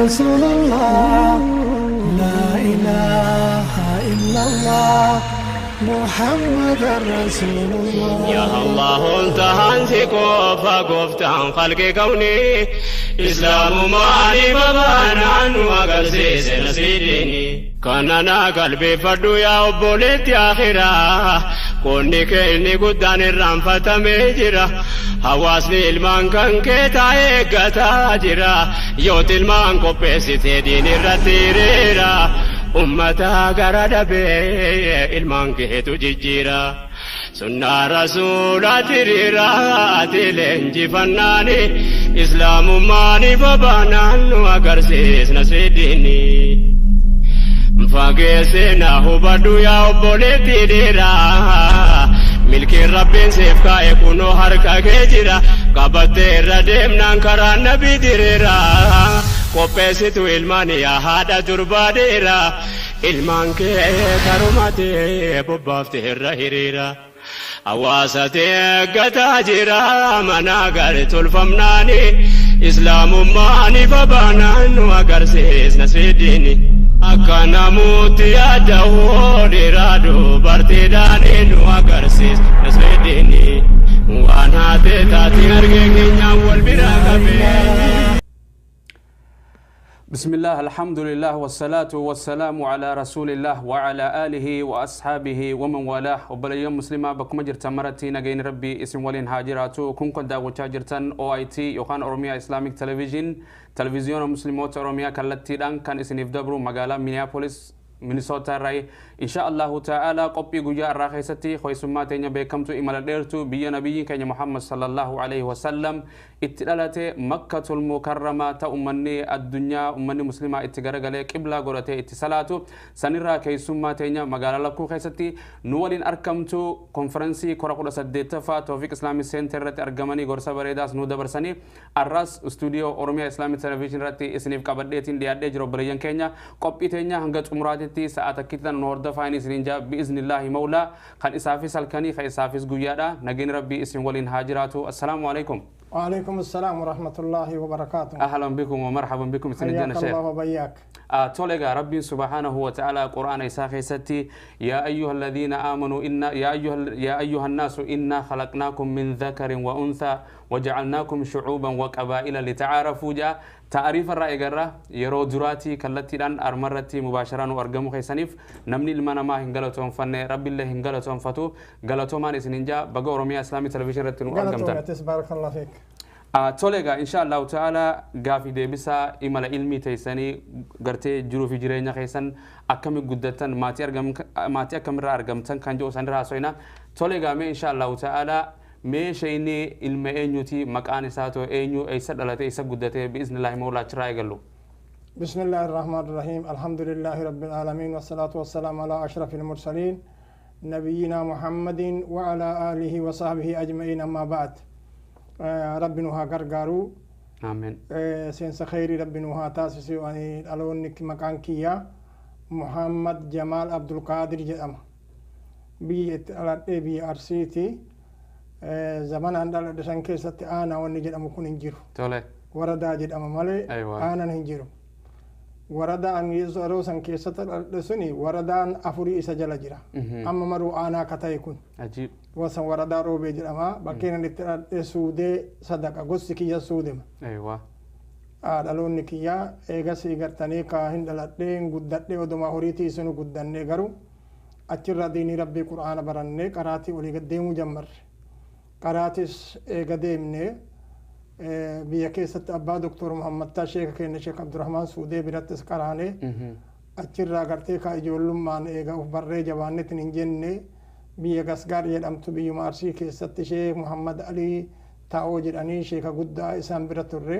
رسول الله لا إله إلا الله محمد رسول الله. يا الله انتهى قوفا قفتان خلق كوني إسلام مالي بابانا وقرسيس نسيديني كاننا قلبي فردو يا أبوليت يا آخرة كوني كيني قدان الرنفة ميجرة حواسني المان كان كيتا إيقتا جرا يوت المان قبسي تدين الرتيريرا أمتا قرد بي المان كيتو ججيرا سنة رسولات ريرات لنجي فناني إسلام ماني بابانا وقرسيس نسيديني فاقسنا هو بدو يا أبوليتي ديرا ملك ربين سيفكا يكونو حركة كجرا قبطي الردم ننكرا نبي ديرا قبسيتو إلماني يا هادا دربا ديرا إلمان كي كرمتي ببافتي الرهيرا حواستي قتاجرا مناقر تلفمناني إسلام ماني بابانا وقرسيس نسيديني أكنا موت يا دهور رادو برتداني وقرسيس نسيديني وانا تتاتي أرقيني أول براقبي. بسم الله الحمد لله والصلاة والسلام على رسول الله وعلى آله وأصحابه ومن والاه. وبليوم مسلمة بكم جرت مرتي نجين ربي اسم ولين هاجراتو كن كن داوتشا جرتن OIT يوخان أورميا إسلاميك تلفزيون تلفزيون مسلمات أورميا كالتي دان كان اسم يفدبرو مقالة مينيابوليس مينيسوتا راي إن شاء الله تعالى قبي جوجا الراخيستي خويسماتين بكمتو إمال ديرتو بيا نبي كان محمد صلى الله عليه وسلم اتلالته مكة المكرمة تأمني الدنيا أمني مسلمة اتجرجله قبلة قرته اتصالاتو سنرى كيسماتين مقالة لكو خيستي نولين أركمتو كونفرنسي كرة سديتفا توفيق إسلامي سنتر رت أرجماني غرسة بريداس نودا برسني الراس استوديو أورميا إسلامي تلفزيون رتي إسنيف كبديتين ديادة جرو بريان كينيا قبي تينيا هنجت أمراتي ساعتكتنا نورد فايني سرنجا بإذن الله مولا خان إسافيس الكني خان إسافيس جويادا نجين ربي اسم ولين هاجراتو. السلام عليكم. وعليكم السلام ورحمة الله وبركاته. أهلا بكم ومرحبا بكم سنجانا شيخ. الله وبياك. تولغا ربي سبحانه وتعالى قرآن إساخي ستي يا أيها الذين آمنوا إن يا أيها الناس إنا خلقناكم من ذكر وأنثى وجعلناكم شعوبا وقبائل لتعارفوا جاء تعريف الرأي جرة يرو دراتي كالتي لان أرمرتي مباشرة وأرجمو خيسانيف نمني المنا ما هنجلتهم فن ربي الله هنجلتهم فتو جلتهم عن إسنجا بقى أورميا إسلامي تلفزيون رتنو أرجمتن. بارك الله فيك. تولغا إن شاء الله تعالى قافي ديبسا إمال علمي تيساني قرتي جرو في جرينا خيسان أكمل قدتن ماتي أكمل أرجمتن كان جو سن راسوينا تولغا مي إن شاء الله تعالى مي شيني علم أنيوتي مكان ساتو أنيو أيسد على تيسا قدته بإذن الله مولا تراي قالوا. بسم الله الرحمن الرحيم. الحمد لله رب العالمين والصلاة والسلام على أشرف المرسلين نبينا محمد وعلى آله وصحبه أجمعين أما بعد. ربي نوها غرغارو آمين. سينس خيري ربي نوها تاسسي واني ألونك مكان كيا محمد جمال عبد القادر جأم بي بي أرسيتي زمان عند الدسان كيست أنا وني جأم كون إنجيرو تولي وردا جأم مالي. أيوة. أنا نهنجيرو وردا أن يزورو سان كيست الدسوني وردا أن أفوري إسجل جرا أما مرو أنا كتايكون عجيب وسن وردا روبي جرا بكينا نتر سودة صدقة قص كيا سودة ما. أيوة. دلون كيا إيجاس إيجرتني كاهن دلتين قدرتني ودما هريتي سنو قدرني جرو أتشر ديني ربي قرآن برني قراتي ولي قديمو جمر قراتيس إيجاديمني بيكيسة أبا دكتور محمد تاشيخ كين شيخ عبد الرحمن سودة برتس قراني أتشر قرتي كايجولم مان إيجا أخبر جواني تنجني بيجاسغار يدم تبي مارسي كيسة شيخ محمد علي تاوجر أني شيخ قدا إسام برتره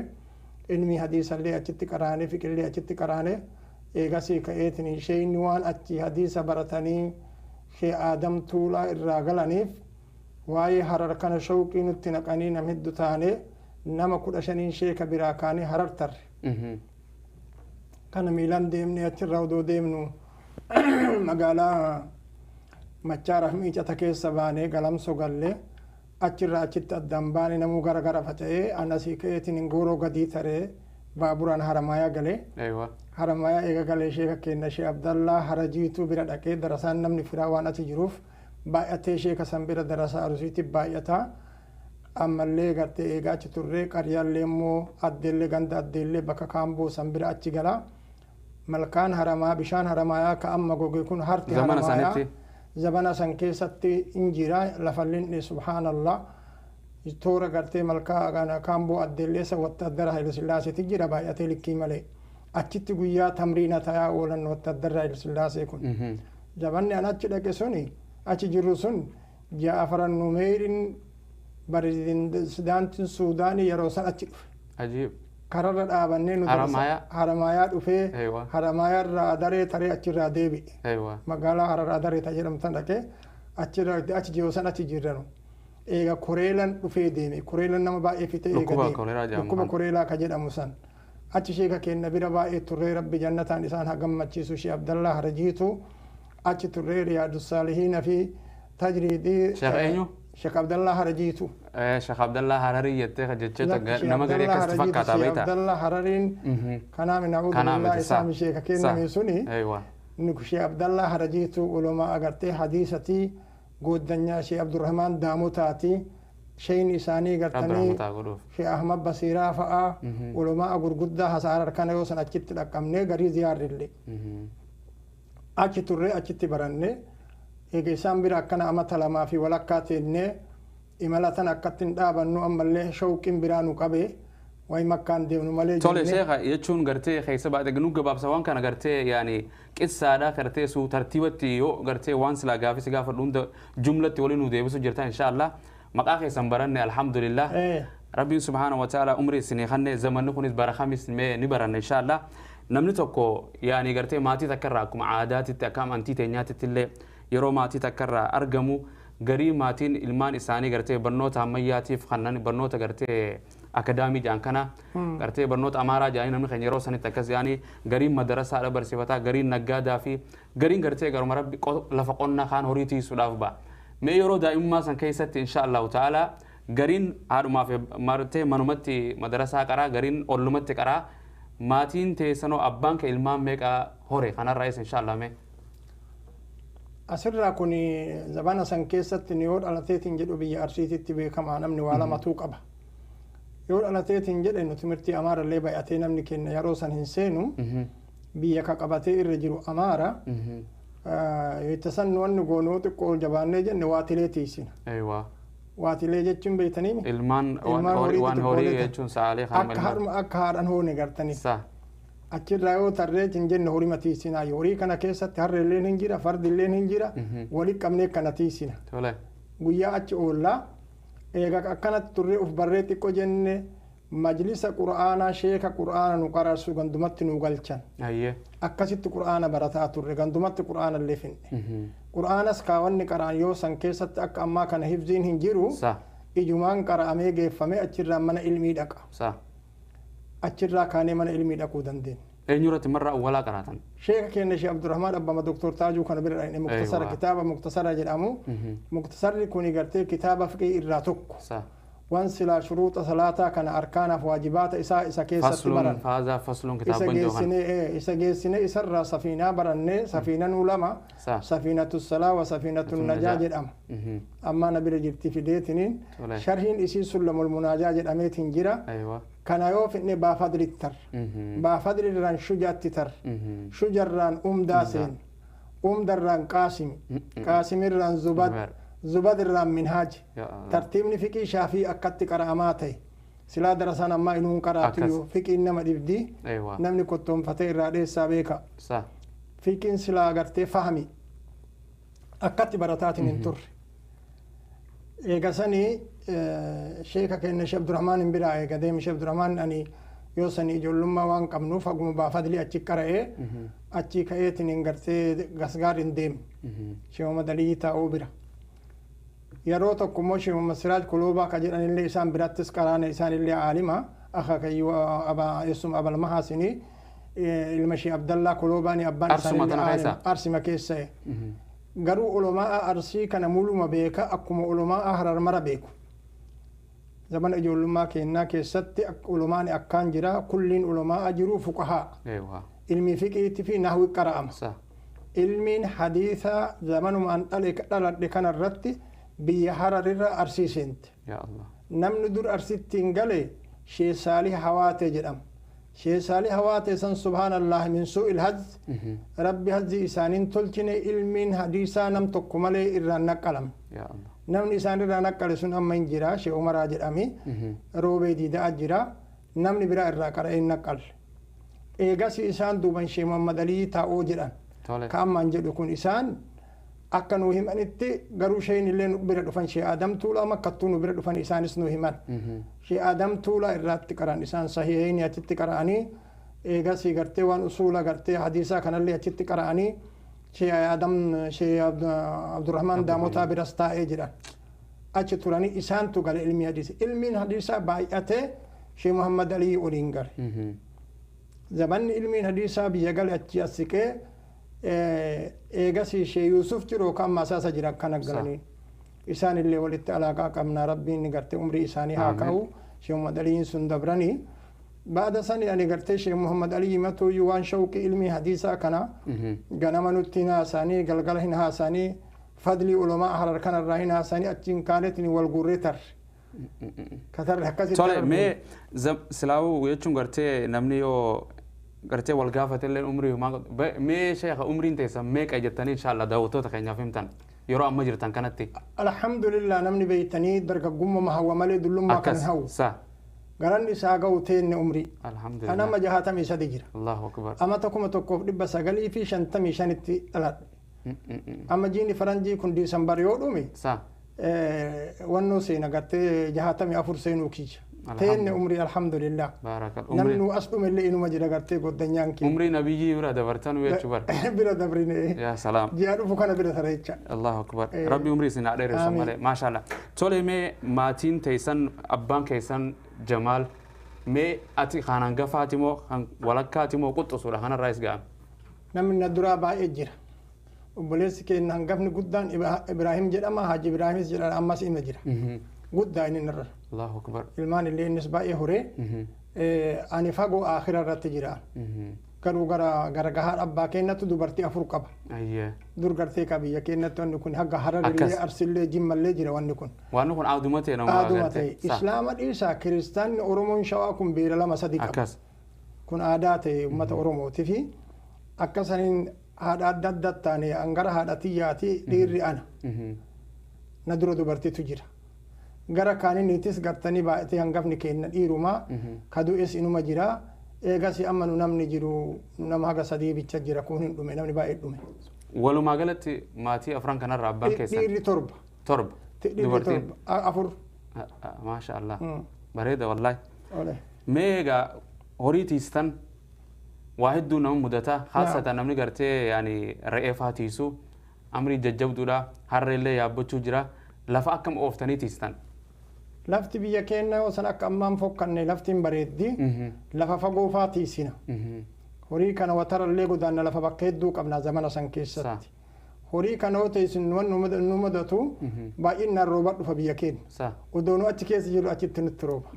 علمي حديث اللي أتشت قراني فكر اللي أتشت قراني إيجاسي كأيتني شيء نوان أتشي حديث برتني خي آدم تولا الرجلانيف واي هرر كان شوقي نتنقني نمد تاني نما كل أشانين شيخ براكاني هرر تر كان ميلان ديمني أتشرودو ديمنو مقالا مچارة ميجا تكيس باني قلم سوغالي achirraa achitti addaan baane namuu gara gara faca'ee anasii ka'eetiin hin gooroo gadii taree Baaburaan Haramaayaa galee. Haramaayaa eega galee sheeka keenya Shee Abdallaa Harajiituu bira dhaqee darasaan namni firaa waan achi jiruuf baay'atee sheeka san bira darasaa Arusiitti baay'ataa. Ammallee gartee eegaa achi turree qaryaallee immoo addeellee ganda addeellee bakka kaamboo san bira achi galaa. Malkaan Haramaa bishaan Haramaayaa ka amma goge kun harti Haramaayaa zabana san keessatti hin jira lafallinni subhaanallah toora gartee malkaa kana kaamboo addeellee san wattaaddara Hayilesillaaseeti jira baay'atee likkii malee achitti guyyaa tamriina tayaa oolan wattaaddara Hayilesillaasee kun zabanni an achi dhaqe suni achi jiru sun ji'a afaran numeerin pirezidaantiin Suudaanii yeroo san achi dhufe. Ajiib. Kararra dhaabannee nu Haramaayaa dhufee Haramaayaa irraa Adaree taree achirraa deebi'e. Magaalaa Harar Adaree ta jedhamtan dhaqee achirraa achi jiru san achi jirranu. Eega koreelan dhufee deeme koreelan nama baay'ee fite eega deeme dhukkuba koreelaa ka jedhamu san. Achi sheeka keenya bira baay'ee turree rabbi jannataan isaan haa gammachiisu Shee Abdallaa Harajiitu achi turree Riyaadu Saalihiina fi tajriidii. Sheekh eenyu? Sheekh Abdallaa Harajiitu. Sheekh Abdallaa Hararii jettee jechoota nama garii akkasitti fakkaata beektaa? Abdallaa Harariin kanaaf na'uudhu billaa isaa sheeka kenname suni Sheekh Abdallaa Harajiitu ulamaa agartee hadiisatii gooddanyaa Sheekh Abdurrahmaan Daamotaati sheeyni isaanii gartanii Sheekh Ahmad Basiiraa fa'aa ulamaa gurguddaa hasaarar kana yoo san achitti dhaqqabnee garii ziyaarrillee achi turree achitti barannee eega isaan bira akkana amata lamaa fi walakkaa teennee imala tan akkatti hin dhaabannu ammallee shawqiin biraa nu qabee wayi makkaan deemnu malee Tole sheekha jechuun gartee keessa baate nu gabaabsa waan kana gartee yaani qissaadha gartee suu tartiibatti yoo gartee waan silaa gaafisi gaafadhu hunda jumlatti waliin nu deebisu jirta insha Allah maqaa keessan baranne alhamdulillah rabbiin subhaana wa ta'ala umrii isinii kanne zamanni kunis bara kamis mee ni baranne insha Allah namni tokko yaani gartee maatii takkarraa akkuma aadaatitti akka amantii teenyaatitti illee yeroo maatii takkarraa argamu garii maatiin ilmaan isaanii gartee barnoota ammayyaatiif kannan barnoota gartee akadaamii jedhan kana gartee barnoota amaaraa jedhanii namni keenya yeroo sanitti akkas jedhanii gariin madarasaadha barsiifataa gariin naggaadaa fi gariin gartee garuma rabbi lafa qonnaa kaan horii tiisuudhaaf ba'a. Mee yeroo daa'imummaa san keessatti insha Allahu ta'ala gariin haadhumaaf martee manumatti madarasaa qaraa gariin ollumatti qaraa maatiin teessanoo abbaan kee ilmaan meeqa hore kanarraa isa insha Allah mee. Asirraa kun zabana san keessatti yoo dhalateetiin jedhu biyya Arsiititti beekamaa namni waa lamatu qaba. Yoo dhalateetiin jedhe nu timirtii Amaarallee baay'atee namni kenna yeroo san hin seenu biyya ka qabatee irra jiru Amaara. Itti san wanni goonuu xiqqoo ol jabaannee jenne waatilee tiisina. Waatilee jechuun beektanii Ilmaan waan horii jechuun sa'aalee akka haadhan hoone gartanii. Achirraa yoo tarree hin jenne horii tiisinaa horii kana keessatti harreelleen hin jira fardilleen hin jira walitti qabnee kana tiisina. Guyyaa achi oollaa eega akkanatti turree uf barree xiqqoo jenne majlisa qura'aanaa sheeka qura'aana nu qararsu gandumatti nu galchan. Akkasitti qura'aana barataa turre gandumatti qura'aana illee finne. Qura'aanas kaawwanni qara'an yoo san keessatti akka ammaa kana hifziin hin jiru ijumaan qara'amee geeffamee achirraa mana ilmii dhaqa. Achirraa kaanee mana ilmii dhaquu dandeenya. Eenyurratti marra awwalaa qaraatan? Sheeka keenya Shee Abdurrahmaan Abbama Doktor Taajuu kana bira dhaqne muktasara kitaaba muktasara jedhamu. Muktasarri kuni gartee kitaaba fiqii irraa tokko. Waan silaa shuruuxa salaataa kana arkaanaaf waajibaata isaa isa keessatti baran. Isa geessine isarraa safiinaa barannee safiinanuu lama safiinatu salaa wa safiinatu najaa jedhama. Ammaa na bira jirti fideetiniin sharhiin isii sullamul munaajaa jedhameetiin jira. Kana yoo fidne baafadritti tar. Baafadrirraan shujaatti tar. Shujarraan umdaa seen. Umdarraan qaasimi. Qaasimirraan zubad. Zubadirraan minhaaji. Tartiibni fiqii shaafii akkatti qara'amaa ta'e. Silaa darasaan ammaa inuun qaraatu fiqiin nama dhibdi. Namni kottoonfatee irraa dheessaa beeka. Fiqiin silaa agartee fahami. Akkatti barataatiin hin turre. Eega sanii sheeka keenya Shee Abdurrahmaan hin biraa eega deemi Shee Abdurrahmaan ani yoo sanii ijoollummaa waan qabnuuf haguma baafadli achi qara'ee achi ka'eetiin hin gartee gasgaar hin deemne. Shee Muhammad Aliyyi taa'uu bira. Yeroo tokko immoo Shee Muhammad Siraaj Kuluubaa ka jedhanillee isaan birattis qaraane isaanillee aalima akaakayyuu eessuma abal mahaasinii ilma Shee Abdallaa Kuluubaani abbaan isaanillee aalima Arsima keessa. Garuu ulamaa Arsii kana muluma beeka akkuma ulamaa Harar mara beeku. Zamana ijoollummaa keenyaa keessatti ulumaan akkaan jira, kulliin ulumaa jiru fuqahaa. Ilmi fiqiitti fi nahwi qara'ama. Ilmiin hadiisaa zamanumaan dhaladhe kanarratti biyya Hararirra Arsii seente. Namni dur Arsitti hin gale Shee Saalih Hawaatee jedhama. Shee Saalih Hawaatee san subhaanallah min suu'il hajj rabbi hajji isaaniin tolchine ilmiin hadiisaa nam tokko malee irraan naqqalamne. Namni isaan irraa naqqale sun amma hin jira, Shee Umaraa jedhami. Roobee Diidaa jira. Namni biraa irraa qara'ee hin naqqalle. Eegas isaan duuban Shee Muhammad Alii Taa'oo jedhan. Ka ammaan jedhu kun isaan akka nuu himanitti garuu sheen illee nu bira dhufan Shee Adam Tuulaa makkattuu nu bira dhufan isaanis nu himan. Shee Adam Tuulaa irraatti qaran isaan sahiihayni achitti qara'anii eegas gartee waan usuula gartee hadiisaa kanallee achitti qara'anii Shee Adam Shee Abdurrahman Daamotaa biras taa'ee jedhan. Achi turanii isaantu gale ilmi hadiisa. Ilmiin hadiisaa baay'atee Shee Muhammad Alii oliin gale. Zamanni ilmiin hadiisaa biyya gale achi as siqee eegas Shee Yuusuf jiru yookaan Masaasa jira akkana galanii. Isaan illee walitti alaaqaa qabna rabbiin gartee umrii isaanii haa ka'u. Shee Muhammad Aliin sun dabranii. Baada sani ani gartee Shee Muhammad Alii matuuyyuu waan shawqii ilmii hadiisaa kana ganama nutti hin haasanii galgala hin haasanii fadlii ulamaa Harar kanarraa hin haasanii achiin kaanetiin wal guurree tarre. Katarre akkasitti. Tole mee silaawuu jechuun gartee namni yoo gartee wal gaafate illee umrii humaa mee sheekha umriin teessan meeqa jettanii inshaalla daawwattoota keenyaaf himtan yeroo amma jirtan kanatti. Alhamdulillah namni beeytanii dargaggummaa hawwa malee dullummaa kan hawwu. Galanni isaa ga'u teenne umrii. Alhamdulillah. Kan amma 63 jira. Allahu akbar. Amata 1955tti dhaladhe. Amma jiini faranjii kun Diisambar yoo dhume wannoo seena gartee 64 seenuu kiyya. Teenne umrii alhamdulillah. Namni nu as dhume illee inuma jira gartee goddanyaan kiyya. Umrii nabiyyi bira dabartan jechuu bara. Bira dabrine. Yaa salaam. Ji'a dhufu kana bira tara jecha. Allahu akbar. Rabbi umrii isin haa dheeressu malee. Maashaallah. Tole mee maatiin teessan abbaan keessan Jamaal mee ati kan hangafaati moo kan walakkaati moo quxisuudha kanarraa is ga'ame? Namni na duraa baay'ee jira. Obboleessi keenya hangafni guddaan Ibraahim jedhama Haaji Ibraahimis jedhama ammas inni jira. Guddaa inni narra. Allahu akbar. Ilmaan illee innis baay'ee horee. Ani fagoo aakhira irratti jira. Garuu gara gahaa abbaa keenyatti dubartii 4 qaba. Dur gartee ka biyya keenyatti wanni kun haga Hararillee Arsillee Jimmallee jira wanni kun. Wanni kun aaduma ta'e nama Aaduma ta'e. Islaama dhiisaa kiristaanni Oromoon shawaa kun beera 2 3 qaba. Kun aadaa ta'e uummata Oromootii fi akkasaniin haadha adda adda taane angara haadha xiyyaati dhiirri ana. Na dura dubartiitu jira. Gara kaaniiniitis gartanii baay'atee hangafni keenya dhiirumaa ka du'es inuma jira. Eegas amma nu namni jiru nama haga 3 bicha jira kun hin dhume namni baay'ee dhume. Walumaa galatti maatii 4 kanarraa abbaan keessan. Dhiirri 7. 7. Dubartiin 4. Maasha Allah. Bareeda wallaahi. Mee egaa horii tiistan waa hedduu nama mudata haasata namni gartee yaani re'ee faa tiisu amrii jajjabduudha harreellee yaabbachuu jira lafa akkam ooftanii tiistan. Lafti biyya keenya yoo san akka ammaan fokkanne lafti hin bareeddi lafa fagoo faa tiisina. Horii kana watarallee godaanna lafa bakka hedduu qabna zamana san keessatti. Horii kana yoo teessin nu mudatu baay'inaan rooba dhufa biyya keenya. Odoo nu achi keessa jiru achitti nutti rooba.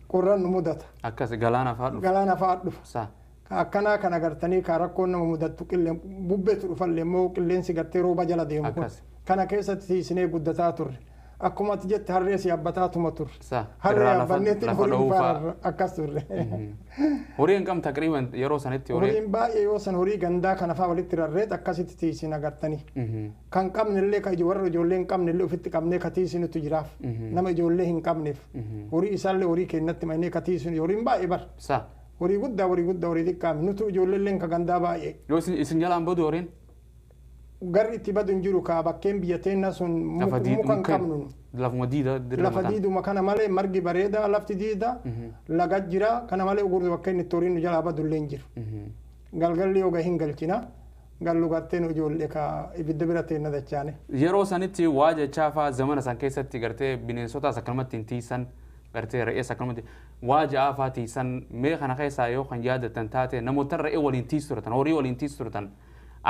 Qorraan nu mudata. Akkas galaana fa'aa dhufa. Galaana fa'aa dhufa. Akkanaa kana gartanii ka rakkoon nama mudattu bubbeetu dhufallee immoo qilleensi gartee rooba jala deemu kun. Kana keessatti tiisinee guddataa turre. Akkuma ati jette harree si yaabbataa tuma turre. Harree yaabbanneetti horiin faarra akkas turre. Horiin kam taqriiban yeroo sanitti horii? Horiin baay'ee yoo san horii gandaa kana fa'aa walitti rarreet akkasitti tiisin agartanii. Kan qabnellee kan warra ijoollee hin qabnellee ofitti qabnee ka tiisinutu jiraaf. Nama ijoollee hin qabneef. Horii isaallee horii keenyatti mannee ka tiisinu horiin baay'ee bar. Horii guddaa horii guddaa horii xiqqaa nutu ijoolleelleen ka gandaa baay'ee. Yoo isin jalaan badu horiin? Garri itti badu hin jiru kaa bakkeen biyya teenna sun muka hin qabnu. Lafuma diida Lafa diiduma kana malee margi bareeda lafti diida laga jira kana malee gurri bakkeen itti horiin nu jalaa badu illee hin jiru. Galgalli yoo gahe hin galchina gallu garteen ijoollee ka ibidda bira teenna dachaane. Yeroo sanitti waa jechaa fa'aa zamana san keessatti gartee bineensotaas akkanumatti hin tiisan gartee re'ees akkanumatti waa ja'aa fa'aa tiisan mee kana keessaa yoo kan yaadattan taate namoota re'ee waliin tiisu turtan horii waliin tiisu turtan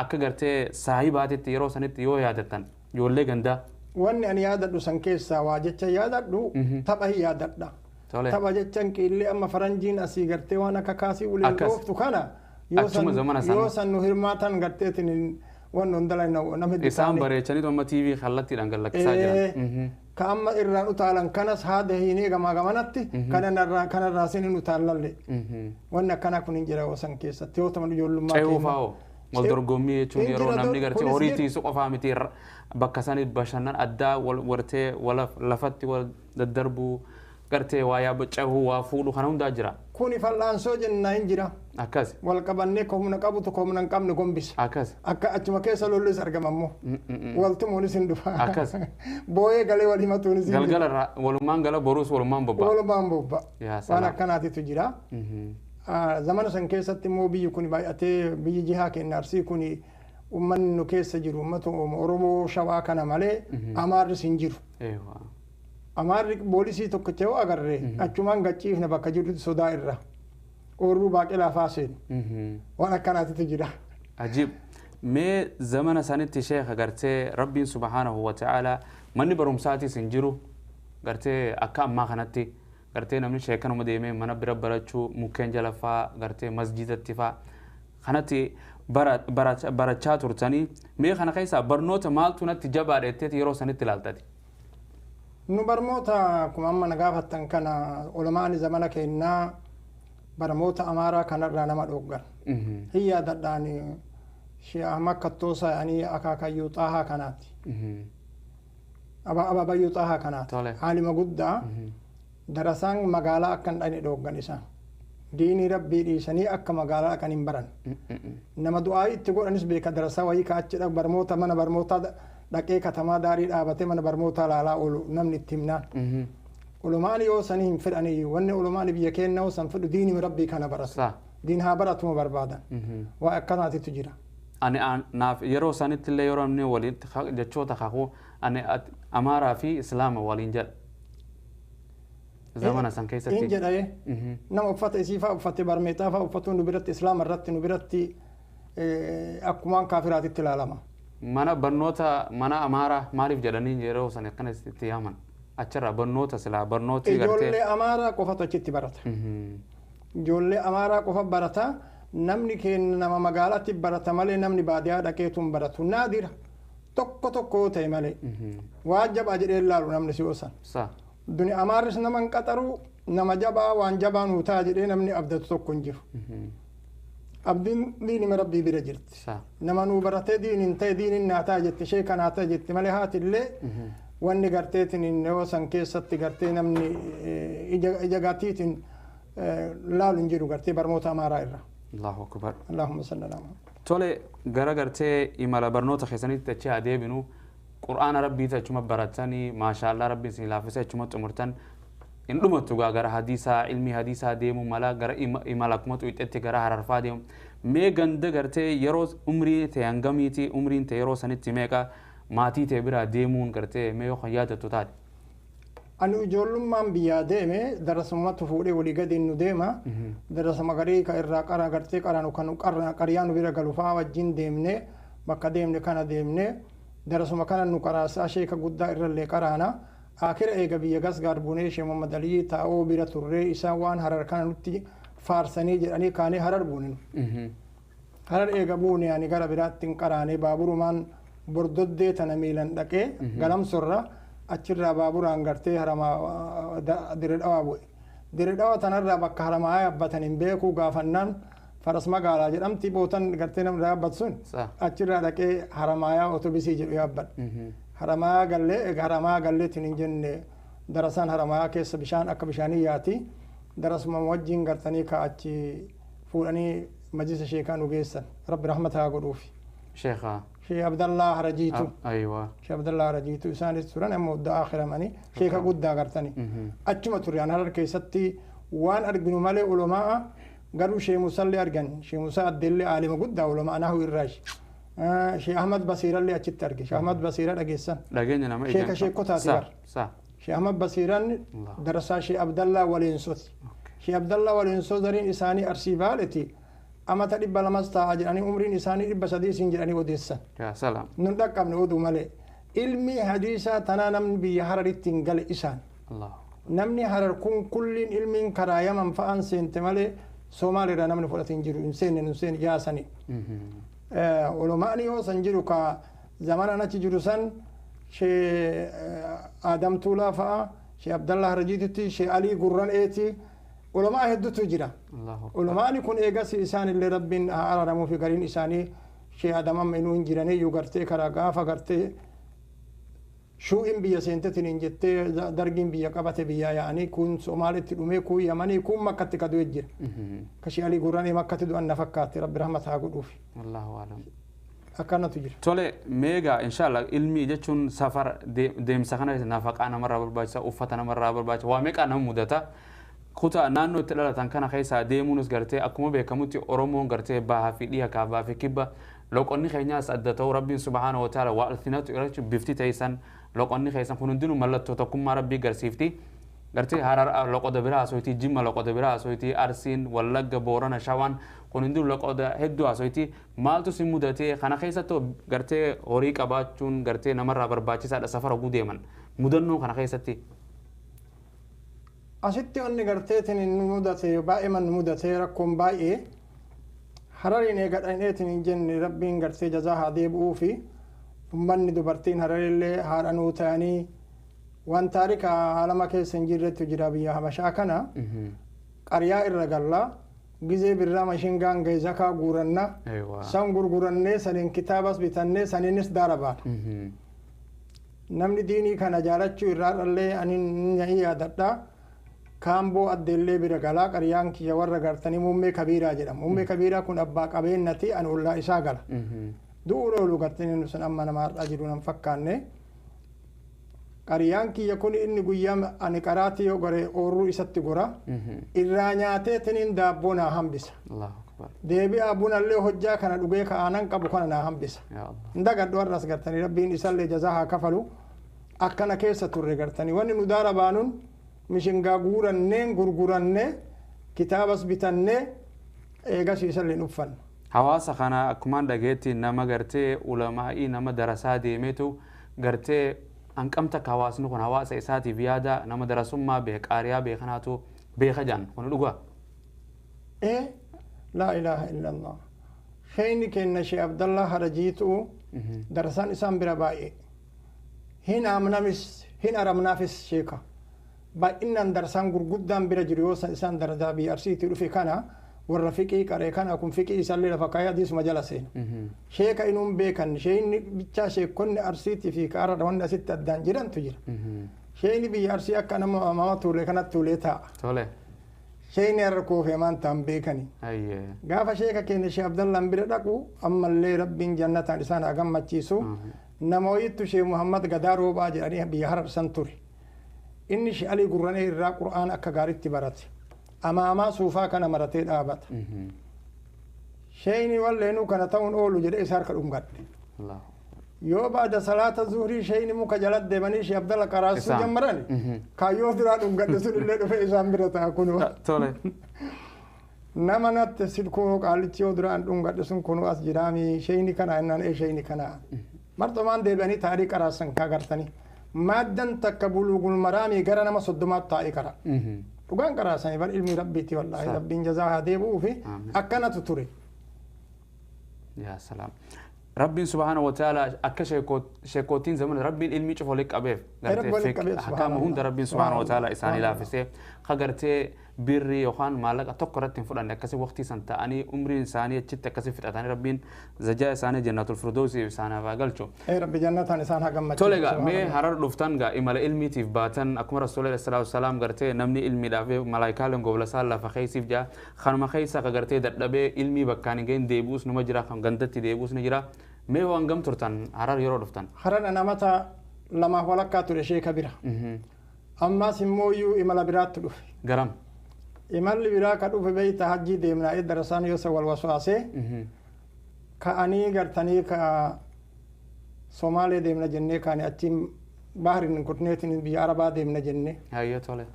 akka gartee saahibaatitti yeroo sanitti yoo yaadattan ijoollee gandaa. Wanni ani yaadadhu san keessaa waa jecha yaadadhu tapha hin yaadadha. Tapha jechaan qillee amma faranjiin asii gartee waan akka kaasii ulee dhooftu kana yoo san nu hirmaatan garteetiin waan nun dalayna nama hedduu. Isaan bareechanii amma TV kallattiidhaan gad lakkisaa jiran. Ka amma irraan utaalan kanas haada hiinee gamaa gamanatti kanarraa sin hin utaallalle. Wanni akkanaa kun hin jira san keessatti yoo ta'an ijoollummaa keenya. Ce'uu fa'oo wal dorgommii jechuun yeroo namni gartee horii tiisu qofaa miti bakka sanii bashannan addaa wal wartee lafatti wal daddarbuu gartee waa yaabba cehuu waa fuudhu kana hundaa jira. Kuni fal'aansoo jennaa hin jira. Akkas. Wal qabannee ka humna qabutu ka humna hin qabne gombisa. Akkas. Akka achuma keessa lollis argama ammoo. Waltumuunis hin dhufa. Akkas. Booyee galee wal himatuunis hin Galgala irraa walumaan gala boruus walumaan bobba'a. Walumaan bobba'a. Waan akkanaatitu jira. Zamana san keessatti immoo biyyi kun baay'atee biyyi jihaa keenya Arsii kun uummanni nu keessa jiru uummata Oromoo Shawaa kana malee Amaarris hin jiru. Amaarri poolisii tokkicha yoo agarre achumaan gachiifna bakka jirrutti sodaa irra. Oorruu baaqelaa faa seenu. Waan akkanaatitu jira. Ajiib. Mee zamana sanitti sheekha gartee Rabbiin subhaanahu wa ta'ala manni barumsaatis hin jiru gartee akka ammaa kanatti gartee namni sheekanuma deemee mana bira barachuu mukkeen jala faa gartee masjidatti faa kanatti barachaa turtanii mee kana keessaa barnoota maaltu natti jabaadha jetteeti yeroo sanitti ilaaltati? Nu barnoota akkuma amma na gaafattan kana ulamaan zamana keenyaa barnoota Amaaraa kanarraa nama dhooggan. Hin yaadadhaan Shee Ahmad Kattoosaa yaanii akaakayyuu Xaahaa kanaati. Abaabayyuu Xaahaa kanaati. Haalima guddaa darasaan magaalaa akka hin dhaqne dhooggan isaan. Diinii rabbii dhiisanii akka magaalaa dhaqan hin baran. Nama du'aa itti godhanis beeka darasaa wayii ka achi barnoota mana barnootaa dhaqee katamaa daarii dhaabatee mana barnootaa laalaa oolu namni itti himnaan. Ulumaan yoo sanii hin fedhanii wanni ulumaan biyya keenya yoo san fedhu diinii rabbii kana baratu. Diin haa baratuma barbaadan. Waa akkanaatitu jira. Ani naaf yeroo sanitti illee yeroo namni waliin jechoota kakuu ani Amaaraa fi Islaama waliin jedha. Zamana san keessatti. Hin jedha nama uffata isii fa'aa uffatee barmeexaa fa'aa uffatuun nu biratti Islaama irratti nu biratti akkumaan kaafiraatitti ilaalama. Mana barnoota mana Amaaraa maaliif jedhanii yeroo san akkana itti yaaman? Achirraa barnoota silaa barnooti gartee. Ijoollee Amaaraa qofatu achitti barata. Ijoollee Amaaraa qofa barata. Namni keenya nama magaalaatti barata malee namni baadiyyaa dhaqeetu hin baratu. Naadira tokko tokko ta'e malee. Waa jabaa jedhee ilaalu namni si osan. Duni Amaarris nama hin qaxaru nama jabaa waan jabaa nuu ta'a jedhee namni abdatu tokko hin jiru. Abdiin diinima rabbii bira jirti. Nama nuu baratee diiniin ta'e diiniin naa ta'a jette sheeka naa ta'a jette malee haati illee wanni garteetiin yoo san keessatti gartee namni ija gaatiitiin laalu hin jiru gartee barnoota Amaaraa irra. Allahu akbar. Allahumma salli ala Muhammad. Tole gara gartee imala barnoota keessanitti achi adeeminu Qur'aana rabbiiti achuma baratanii maashaallah rabbiin isin laaffisee achuma xumurtan hin dhumattu gaa gara hadiisaa ilmi hadiisaa deemu mala gara imala akkuma xuyixetti gara hararfaa deemu mee ganda gartee yeroo umrii ta'e hangamiiti umriin ta'e yeroo sanitti meeqa maatii ta'e biraa deemuun gartee mee yoo kan yaadattu taate. Ani ijoollummaan biyyaa deeme darasummaatti fuudhee walii gadi nu deema. Darasuma garii ka irraa qara gartee qaraanu kan qaryaa nu bira galu fa'aa wajjin deemne bakka deemne kana deemne darasuma kana nu qaraasaa sheeka guddaa irrallee qaraana. Akira eega biyya gasgaar buunee Shee Muhammad Alii taa'oo bira turree isaan waan harar kana nutti faarsanii jedhanii kaanee harar buune. Harar eega buune ani gara biraatti hin qaraanee baaburumaan bordoddee tana miilan dhaqee galamsorra achirraa baaburaan gartee haramaa dirree dhawaa bu'e. Dirree dhawaa tanarraa bakka haramaa yaabbatan hin beeku gaafannaan faras magaalaa jedhamti bootan gartee namni yaabbatu sun achirraa dhaqee haramaayaa otobisii jedhu yaabbadha. Haramaa gallee egaa haramaa galleetiin hin jenne darasaan haramayaa keessa bishaan akka bishaanii yaati. Darasuma wajjin gartanii ka achi fuudhanii majlisa sheekaa nu geessan. Rabbi rahmata haa godhuufi. Sheekaa. Shee Abdallaa Harajiitu. Aywa. Shee Abdallaa Harajiitu isaanis turan amma wadda akhiramanii sheeka guddaa gartanii. Achuma ture an harar keessatti waan arginu malee ulamaa garuu Shee Musallee argan. Shee Musaa Addeellee aalima guddaa ulamaa nahu irraashi. Shee Ahmad Basiirallee achitti arge. Shee Ahmad Basiira dhageessan. Dhageenya nama Sheeka sheekotaati bar. Shee Ahmad Basiiraan darasaa Shee Abdallaa Waleensoti. Shee Abdallaa Waleensoo dariin isaanii Arsii Baaleti. Amata 200 ta'a jedhanii umriin isaanii 300 siin jedhanii odeessan. Yaa salaam. Nun dhaqqabne oduu malee. Ilmi hadiisaa tanaa namni biyya Hararitti hin gale isaan. Namni Harar kun kulliin ilmiin karaa Yaman fa'aan seente malee Somaaliirraa namni fudhate hin jiru hin seenne hin seenne jaasani. Olumaani yoo san jiru ka zamanan achi jiru san shee Adam Tuulaa fa'a shee Abdallah Harajiititti shee Alii Gurran'eeti ulamaa hedduutu jira. Ulumaani kun eegas isaan illee rabbiin haa araaramuu fi gariin isaanii shee Adam amma inuu hin jiraniyyuu gartee karaa gaafa gartee shuu'in biyya seentetiin hin jettee dargiin biyya qabate biyyaa yaa'anii kun Somaalitti dhumee kun Yamanii kun Makkatti ka du'e jira. Ka shee Alii Gurranee Makkatti du'an na fakkaatti rabbi rahmata haa godhuufi. Allahu alam. Akkanatu jira. Tole meegaa inshallah ilmi jechuun safar deemsa kana nafaqaa namarraa barbaachisa uffata namarraa barbaachisa waa meeqaa nama mudata. Kutaa naannoo itti dhalatan kana keessaa deemuunis gartee akkuma beekamutti Oromoon gartee bahaa fi dhiha kaabaa fi kibba loqonni keenyaas adda ta'uu rabbiin subhaana wa ta'ala waa alfinatu irratti bifti ta'isan loqonni keessan kun hundinuu mallattoo tokkummaa rabbii garsiifti. Gartee Harar loqoda biraa haasofti, Jimma loqoda biraa haasofti, Arsiin, Wallagga, Boorana, Shawaan kun hundinuu loqoda hedduu haasofti. Maaltu si mudatee kana keessattuu gartee horii qabaachuun gartee namarraa barbaachisaadha safara gudeeman mudannoo kana keessatti. Asitti onni garteetiin nu mudate baay'eeman nu mudate rakkoon baay'ee Harariin eegadhaneetiin hin jenne rabbiin gartee jazaa haa deebi'uu fi ummanni dubartiin Hararillee haadha nuu ta'anii waan taarika alama keessa hin jirretu jira biyya Habashaa kana qaryaa irra gallaa gizee birraa mashingaan gahe zakaa guuranna san gurgurannee saniin kitaabas bitannee saniinis daara baana. Namni diinii kana jaalachuu irraa dhallee ani ni yaadadha. Kaamboo addeellee bira galaa qaryaan kiyya warra gartanii muummee kabiiraa jedhama. Muummee kabiiraa kun abbaa qabeenyati ani ollaa isaa gala. Du'uun oolu gartanii sun amma nama har'aa jiru nan fakkaanne. Qaryaan kiyya kun inni guyyaa ani qaraatii yoo gore oorruu isatti gora. Irraa nyaatee tiniin daabboo naa hambisa. Deebi'aa bunallee hojjaa kana dhugee ka'aanan qabu kana naa hambisa. Hin dagadhu har'as gartanii rabbiin isallee jazaa haa kafalu. Akkana keessa turre gartanii wanni nu daara baanuun mishingaa guurannee gurgurannee kitaabas bitannee eegas isallee uffanna. Hawaasa kana akkumaan dhageetti nama gartee ulamaa'ii nama darasaa deemeetu gartee hanqamta akka hawaasni kun hawaasa isaatiif yaada nama darasummaa beeka qaariyaa beekanaatu beeka jaan kun dhugaa. Laa ilaaha illallah. Sheeyni kenna Shee Abdallah Harajiitu darasaan isaan bira baay'ee. Hin amnamis hin aramnaafis sheeka. Baay'inaan darsaan gurguddaan bira jiru yoo isaan darasaa biyya Arsiitii dhufe kana warra fiqii qaree kana kun fiqii isaallee lafa kaayee hadiisuma jala seena. Sheeka inuun beekan sheeyni bichaa sheekonni Arsiitii fi kaarra wanni asitti addaan jirantu jira. Sheeyni biyya Arsii akka nama mama tuulee kanatti tuulee taa'a. Tole. Sheeyni har'a koofee maan ta'an beekani. Gaafa sheeka keenya Shee Abdallaan bira dhaqu ammallee rabbiin jannataan isaan haa gammachiisu. Nama wayittu Shee Muhammad Gadaa Roobaa jedhanii biyya Harar san ture. Inni Shee Alii Gurranee irraa Qur'aana akka gaariitti barate. Amaamaa suufaa kana maratee dhaabata. Sheeyni walleenuu kana ta'uun oolu jedhee isa harka dhungadhe. Yoo baada salaata zuhrii sheeyni muka jala deemanii Shee Abdalla qaraasuu jammarani. Kaayyoo duraa dhungadhe sun illee dhufe isaan bira ta'a kunoo. Tole. Nama natti silkuu qaalichi yoo duraan dhungadhe sun kunoo as jiraami sheeyni kana innaan ee sheeyni kana. Marxumaan deebi'anii taa'anii qaraasan kaa gartanii. Maaddan takka buluugul maraamii gara nama 30tti taa'ee qara. Dhugaan qaraasanii bar ilmi rabbiiti wallaahi rabbiin jazaa haa deebi'uu fi akkanatu ture. Yaa salaam. Rabbiin subhaana wa ta'ala akka sheekootiin zamana rabbiin ilmi cufa walitti qabeef gartee hakaama hunda rabbiin subhaana wa ta'ala isaanii laafisee ka gartee birrii yookaan maallaqa tokko irratti hin fudhanne akkasii waqtii san ta'anii umriin isaanii achitti akkasii fixatanii rabbiin zajaa isaanii jannatul firdoosii isaaniif haa galchu. Rabbi jannataan isaan haa gammachiisu. Tole egaa mee Harar dhuftan gaa imala ilmiitiif baatan akkuma rasuula alayhi salaatu wasalaam gartee namni ilmiidhaaf malaayikaaleen goblasaa lafa keessiif jaa kanuma keessa ka gartee dadhabee ilmii bakkaan hin gahin deebi'uus numa jira kan gandatti deebi'uus ni jira. Mee waan gam turtan Harar yeroo dhuftan? Harar namata lamaaf walakkaa ture sheeka bira. Ammas immoo iyyuu imala biraatti dhufe. Garam? Imalli biraa ka dhufe beeyta hajjii deemnaa darasaan yoo wal waswaasee ka'anii gartanii ka Somaalee deemna jennee kaane achiin bahriin kutneetiin biyya Arabaa deemna jennee. Hayyoo tole.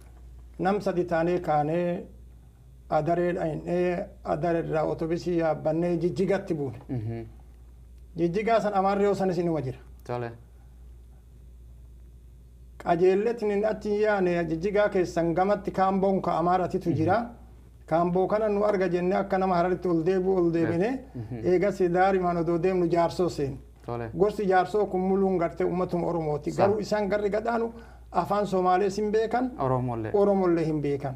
Nam sadi taanee kaanee adaree dhahinee adareerraa otobisii yaabbannee Jijjigatti buune. Jijjigaa san amaarri yoo sanis inuma jira. Tole. Qajeelletiin achi yaane Jijjigaa keessan gamatti kaamboon ka Amaaratitu jira. Kaamboo kana nu arga jennee akka nama Hararitti ol deebi'u ol deebine eegas daarimaan odoo deemnu Jaarsoo seene. Gorsi Jaarsoo kun muluun gartee uummatuma Oromooti. Garuu isaan garri gadhaanu afaan Somaalees hin beekan. Oromollee hin beekan.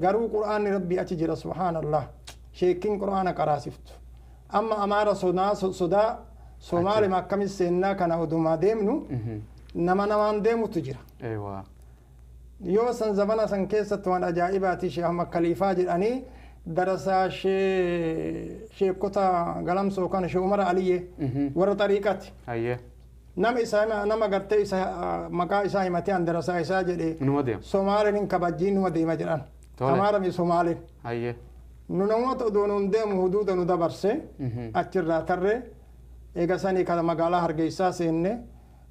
Garuu Qur'aanni Rabbii achi jira subhaanallah. Sheekkiin Qur'aana qaraasiftu. Amma Amaara sodaa Somaalima akkamis seennaa kana odumaa deemnu nama namaan deemutu jira. Yoo san zamana san keessatti waan ajaa'ibaati Sheekh Ahmad Khaliifaa jedhanii darasaa sheekota Galamsoo kana Sheekh Umar Aliyyee warra xariiqati. Nama isaa nama gartee isa maqaa isaa himatee an darasaa isaa jedhee Somaaliin hin kabajjiin numa deema jedhan. Amaarami Somaaliin. Nu namoota odoo nuun deemu huduuda nu dabarse achirraa tarree eega sanii kana magaalaa Hargeysaa seenne.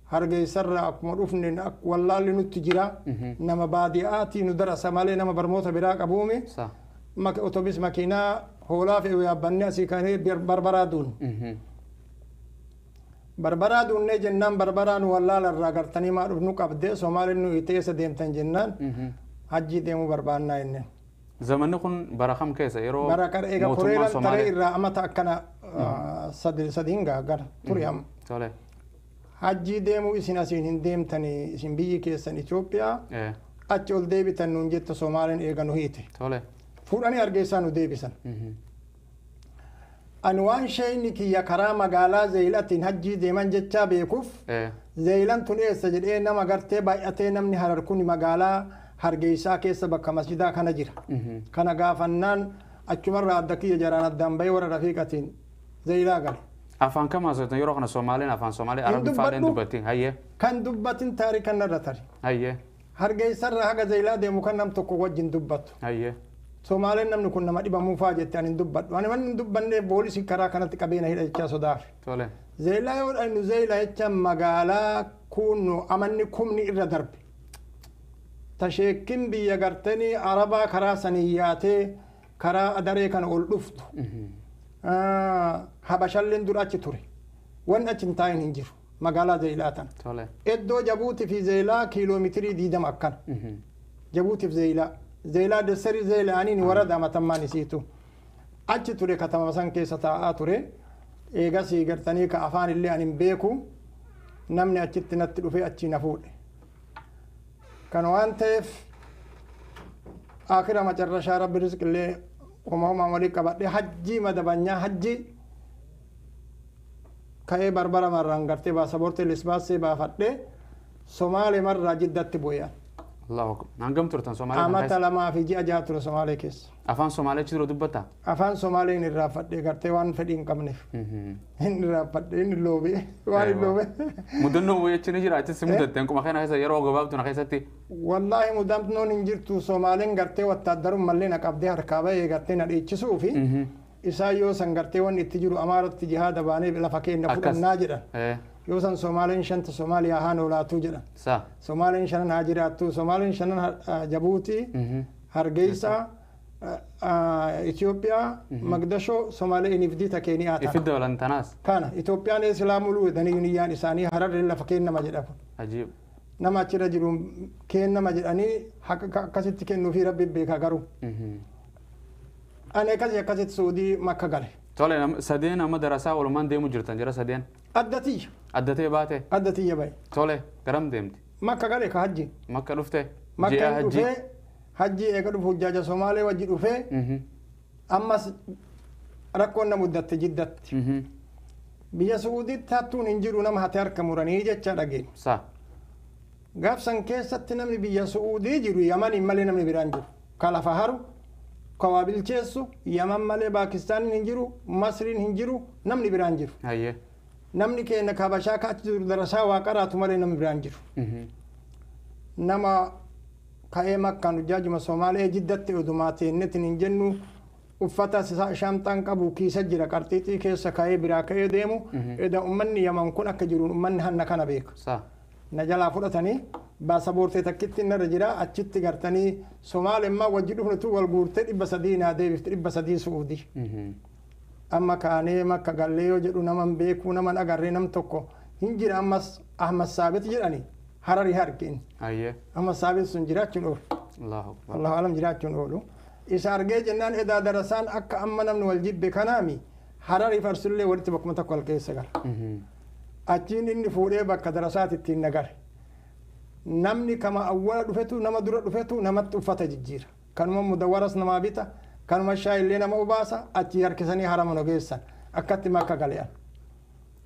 Hargeysarraa akkuma dhufne wallaalli nutti jira. Nama baadiyaatii nu darasa malee nama barmoota biraa qabuumi. Otobis makiinaa hoolaa fe'u yaabbannee asii kanee Barbaraa duun. Barbaraa duunnee jennaan Barbaraa nu wallaala irraa gartanii maa dhufnu qabdee Somaaliin nu hiitee eessa deemtan jennaan hajjii deemuu barbaannaa jenneen. Zamanni kun bara kam keessa yeroo bara kara eega koreeran taree irraa amata akkana sadiin gara ture amma. Hajjii deemuu isin asiin hin deemtanii isin biyyi keessan Itoophiyaa achi ol deebitan nuun jette Somaaliin eega nu hiite. Fuudhanii Hargeysaa nu deebisan. Ani waan sheeyni kiyya karaa magaalaa Zeeyilatiin hajjii deeman jechaa beekuuf Zeeyilan tun eessa jedhee nama gartee baay'atee namni Harar kun magaalaa Hargeysaa keessa bakka masjidaa kana jira. Kana gaafannaan achumarraa adda kiyya jaraan addaan bahee warra rafiiqatiin Zeeyilaa gale. Afaan kam haasoftan yeroo kana Somaaliin afaan Somaalee Arabni faadhaan dubbatin hayyee. Kan dubbatin taarika narra tari. Hayyee. Hargeysarra haga Zeeyilaa deemu kan nam tokko wajjin dubbattu. Hayyee. Somaaleen namni kun nama dhibamuu faa jette ani hin dubbadhu. Ani waan hin dubbanneef poolisii karaa kanatti qabeena hidha jechaa sodaaf. Zeeyilaa yoo dhaynu Zeeyilaa jecha magaalaa kun amanni kumni irra darbe. Tasheekkin biyya gartanii Arabaa karaa sanii yaatee karaa adaree kana ol dhuftu. Habashalleen dura achi ture. Wanni achi hin taa'in hin jiru. Magaalaa Zeeyilaa tana. Iddoo Jabuutii fi Zeeyilaa kiiloomeetirii 20 akkana. Jabuutii fi Zeeyilaa. Zeeyilaa desserii Zeeyilaaniin warada matammaan isiitu. Achi ture katama san keessa taa'aa ture. Eegas gartanii ka afaan illee ani hin beeku. Namni achitti natti dhufee achi na fuudhe. Kan waan ta'eef akira macarrashaa Rabbi rizqillee homa homaa walii qabadhee hajjii madabanyaa hajjii ka'ee Barbara marraan gartee baasaboortee lisbaassee baafadhee Somaalee marraa Jiddatti bu'ee. Allahu akbar. Hangam turtan Somaalee? Amata 2 fi ji'a 6 ture Somaalee keessa. Afaan Somaalee achi dura dubbatta? Afaan Somaalee hin irraanfadhee gartee waan fedhii hin qabneef. Hin irraanfadhee hin loobee waan hin loobee. Mudannoo wayii achi ni jira achis mudatte akkuma kana keessa yeroo gabaabdu na keessatti. Wallaahi mudannoon hin jirtu Somaaleen gartee wattaaddarummallee na qabdee harkaa bahee gartee na dhiichisuu fi isaan yoo san gartee wanni itti jiru Amaaratti jihaada baanee lafa keenya fudhannaa jedhan. Yoo san Somaaleen shanta Somaaliyaa haa noolaatuu jedhan. Somaaleen shanan haa jiraattu. Somaaleen shanan Jabuutii, Hargeysaa, Itoophiyaa, Magdashoo, Somaalee inifdii ta Keeniyaa tana. Ifidda dabalantanaas. Kana Itoophiyaan Islaamuluu jedhanii niyyaan isaanii Hararri lafa kennama jedha kun. Ajiib. Nama achirra jiru kennama jedhanii akkasitti kennuufii Rabbi beeka garuu. Ani akkasitti Suudii Makka gale. Tole sadeen amma darasaa walumaan deemu jirtan jira sadeen. Addatiyya. Addatee baate. Addatiyya bahe. Tole garam deemti? Makka gale ka hajji. Makka dhufte. Makka dhufee hajji eega dhufu hujjaaja Somaalee wajji dhufee ammas rakkoon na muddatte Jiddatti. Biyya Suudiitti hattuun hin jiru nama hate harka muranii jecha dhageen. Gaafsan keessatti namni biyya Suudii jiru Yamaniin malee namni biraan jiru. Ka lafa haru ka waa bilcheessu Yaman malee Paakistaaniin hin jiru Masriin hin jiru namni biraan jiru. Namni keenya Habashaa ka achi jiru darasaa waa qaraatu malee namni biraan jiru. Nama ka'ee Makkaan hujjaajuma Somaalee Jiddatti odumaa teennetiin hin jennu uffata shaamxaan qabu kiisa jira qarxiixii keessa ka'ee biraa ka'ee deemu eda ummanni Yaman kun akka jiruun ummanni hanna kana beeka. Na jalaa fudhatanii baasaboortee takkitti narra jira achitti gartanii Somaalemmaa wajji dhufnutu wal guurtee 300 naa deebifte 300 Suudii. Amma kaanee Makka gallee yoo jedhu naman beekuu naman agarree nam tokko hin jira ammas Ahmad Saabit jedhani Hararii harkeen. Ayyee. Amma saabit sun jiraachuun oolu. Allahu akbar. Allahu alam jiraachuun oolu. Isa argee jennaan edaa darasaan akka amma namni wal jibbe kanaami Hararii farsullee walitti bakkuma tokko wal keessa gala. Achiin inni fuudhee bakka darasaati ittiin nagare. Namni kama awwala dhufetu nama dura dhufetu namatti uffata jijjiira. Kanuma mudawwaras namaa bita, kanuma shaayillee nama obaasa, achii harkisanii harama nu geessan. Akkatti Makka gale'an.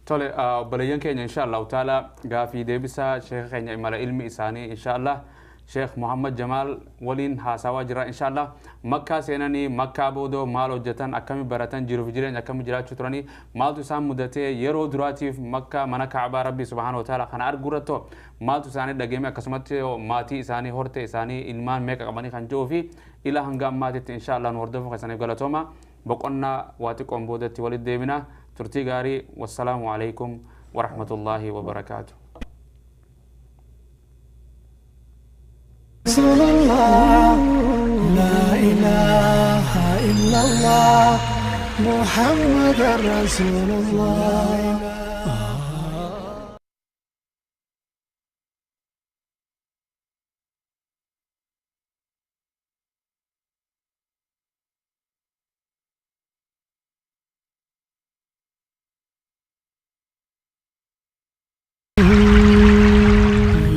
Tole, obboleeyyan keenya, insha Allahu taala gaafii deebisaa sheeka keenya imala ilmi isaanii insha Allah Sheekh Muhammad Jamaal waliin haasawaa jira. Insha Allah Makkaa seenanii, Makkaa boodoo maal hojjetan, akkami baratan, jiruuf jireenya akkami jiraachuu turanii, maaltu isaan mudatee, yeroo duraatiif Makkaa mana Kaabaa Rabbii subhaanahu wa taala kana arguu irratti maaltu isaanii dhageeme, akkasumatti maatii isaanii, hortee isaanii, ilmaan meeqa qabanii kan jiruu fi ila hanga ammaatitti insha Allah nu hordofuu keessaniif galatooma. Boqonnaa waa xiqqoon boodatti walitti deebina. Turtii gaarii. Wassalaamu alaikum warahmatullaahi wabarakaatu. رسول الله، لا إله إلا الله، محمد رسول الله.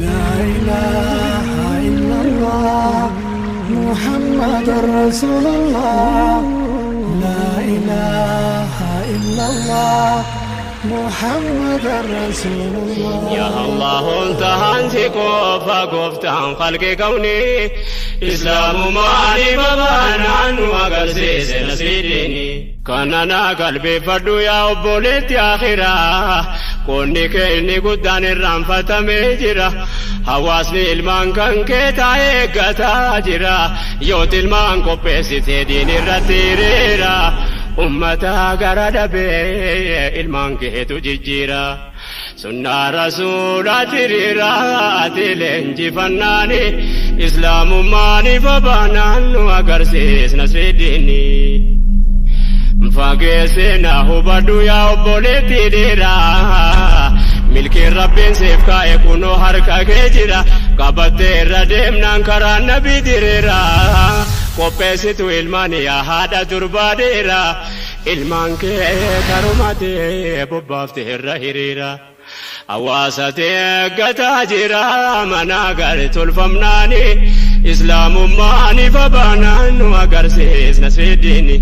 لا إله إلا الله، محمد رسول الله. لا إله إلا الله، محمد رسول الله. يا الله انتهان سيكوفا قفتان خلق كوني إسلام ماني بابانا وقرسيس نسيديني كاننا قلبي فردو يا أبوليت يا آخرة كوني كيني قدان الرنفة ميجرة hawaasni ilmaan kan kee taa'ee eeggataa jira. Yooti ilmaan qopheessitee diin irratti hiriira, ummata gara dhabee ilmaan keetu jijjiira. Sunnaa rasuulaati hiriira ati leenjifannaani islaamummaani babaanaan nu agarsiisna sidiini. Fageessina hubadhu yaa obboleetti dhiiraa. Milkiin Rabbiin siif kaa'e kunoo harka kee jira. Qabattee irra deemnaan karaa nabii diriira. Qopheessitu ilmaan yaa haadha durbaa dhiira. Ilmaan kee karumatee bobbaaftee irra hiriira. Hawaasa eeggataa jira mana gaarii tolfamnaani. Islaamummaan ifa baanaan nu agarsiisna sidiini.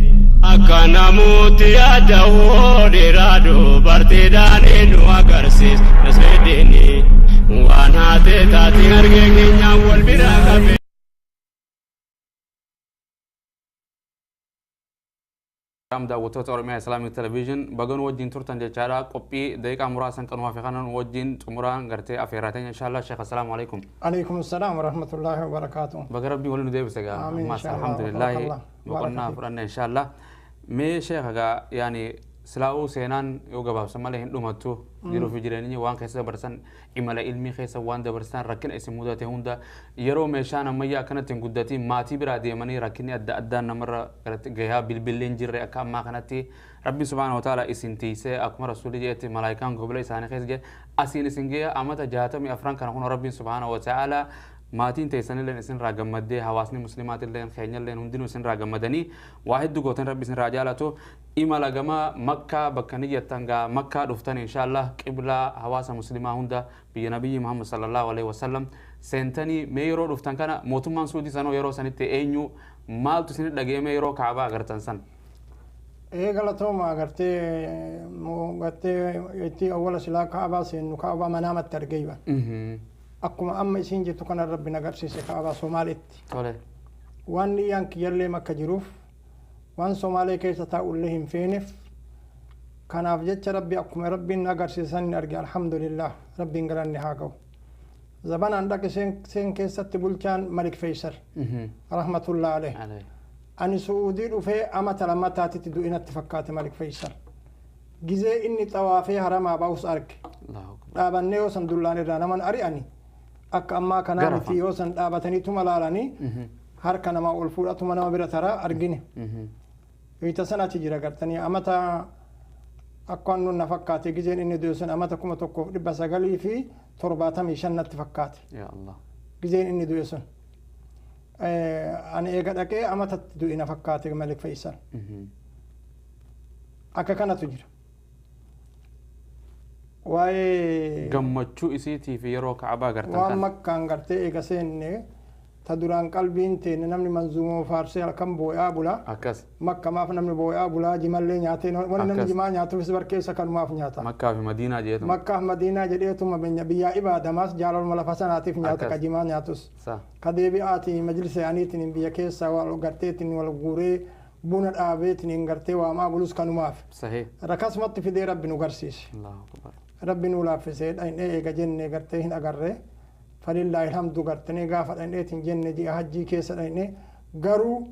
Akka namooti yaada'oo dhiiraa dubartiidhaan nu agarsiisna sidiini. Waan haatee taatiin argee keenyaan wal bira qabe. Daawwattoota Oromiyaa Islaamic Television, baganuu wajjin turtan jechaadha. Qophii daqiiqaa muraasan kanumaa fi kanan wajjin xumuraan gartee afeerraa teenya inshallah. Sheekh, assalaamu alaikum. عليكم السلام ورحمة الله وبركاته. Baga Rabbii waliin nu deebise gaa. Amiin, ammas inshallah. Alhamdulillah. Barakallah. Boqonnaa fudhanne inshallah. Mee sheekh, gaa yaani silaa'uu seenaan yoo gabaabsan malee hin dhumattu. Jiruu fi jireenyi waan keessa dabarsan, imala ilmii keessa waan dabarsan, rakkina isin mudate hunda, yeroo meeshaan ammayyaa akkanatti hin guddatiin maatii biraa deemanii rakkinni adda addaan namarra garatti gahaa, bilbilli hin jirre akka ammaa kanatti, Rabbi subhaanahu wa ta'ala isin tiisee, akkuma rasuulli jedhetti malaayikaan gobila isaanii keessa jedhe asiin isin gahee amata 64 kana kun Rabbiin subhaanahu wa ta'ala maatiin teessanilleen isinirraa gammaddee, hawaasni muslimaatilleen keenyalleen hundinuu isinirraa gammadanii waa hedduu gootan. Rabbi isinirraa jaalatu. Imala gama Makkaa bakka niyyattan gaa Makkaa dhuftan inshallah, qiblaa hawaasa muslimaa hunda, biyya nabiyyi Muhammad sallallahu alaihi wasallam seentanii, mee yeroo dhuftan kana mootummaan Suudii sanoo yeroo sanitti eenyu, maaltu isinit dhageeme yeroo Kaabaa agartan san? Ee, galatooma. Gartee itti awwala silaa Kaabaa seennu Kaabaa manaamatti argeeyba. Akkuma amma isiin jirtu kana Rabbi na agarsiise Kaabaa Somaalitti. Waan niyyaan kiyyallee Makka jiruuf waan Somaalee keessa taa'ullee hin feeneef, kanaaf jecha Rabbi akkuma Rabbiin na agarsiisan ni arge. Alhamdulillah, Rabbiin galanni haa ga'u. Zabanaan dhaqe seen keessatti bulchaan Malik Feysal rahmatullah alayh. Ani Su'uudii dhufee amata lammataatitti du'inatti fakkaate Malik Feysal. Gizee inni xawaafee haramaa ba'us arge. Allahu akbar. Dhaabannee yoo san dullaan irraa naman ari'ani akka ammaa kanaa Garafa. miti. Yoo san dhaabataniituma laalanii harka namaa ol fuudhatuma nama bira taraa argine. Ita san achi jira gartanii amata akka nun na fakkaate gizeen inni du'e sun amata 1974. 75 natti fakkaate. Yaa Allah. Gizeen inni du'e sun. Ani eega dhaqee amatatti du'e na fakkaate Malik Faisal. Akka kanatu jira. Waa'ee gammachuu isiitii fi yeroo Ka'abaa gartan waan kana. Makkaan gartee eega seenne ta duraan qalbiin teenne namni manzuumoo faarsee halkan boo'aa bula. Akkas. Makka maaf namni boo'aa bulaa jimallee nyaatee wanni namni Akkas. jimaa nyaatuufis barkeessa kanumaaf nyaata. Makkaa fi Madiinaa jedheetuma. Makkaaf Madiinaa jedheetuma biyyaa ibaadamaas jaalaluma lafa sanaatiif nyaata Akkas. ka jimaa nyaatus. Sa. Ka deebi'aati majlisa yaaniitiin biyya keessa wal garteetiin wal guuree buna dhaabeetiin gartee waamaa bulus kanumaaf. Sahih. Rakkasumatti fidee Rabbi nu garsiise. Allahu akbar. Rabbi nu laaffisee dhaqnee eega jenne gartee hin agarree. Falillaahi alhamdu gartanii gaafa dhaqneetiin jenne ji'a hajjii keessa dhaqnee garuu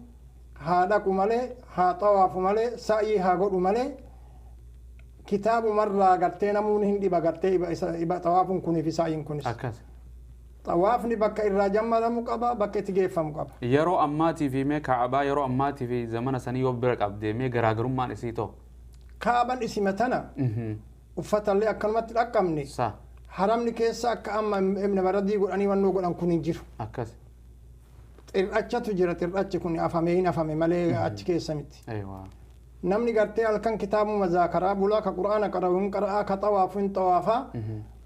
haa dhaqu malee haa xawaafu malee sa'ii haa godhu malee kitaabumarraa gartee namuun hin dhiba gartee iba xawaafuun kunii fi sa'iin kunis. Akkas. Xawaafni bakka irraa jammalamu qaba bakka itti geeffamu qaba. Yeroo ammaatii fi mee Ka'abaa yeroo ammaatii fi zamana sanii yoo bira qabdee mee garaagarummaan isii ta'u. Kaaban isima tana uffatallee akkanumatti dhaqqabne Sa. haramni keessa akka amma ibna baradii godhanii wannoo godhan kun hin jiru. Akkas. Xirrachatu jira xirrachi kun afamee hin afame malee achi keessa miti. Ayiwaa. Namni gartee halkan kitaabuma zaakaraa bulaa ka qura'aana qara'u hin qara'aa ka xawaafu hin xawaafaa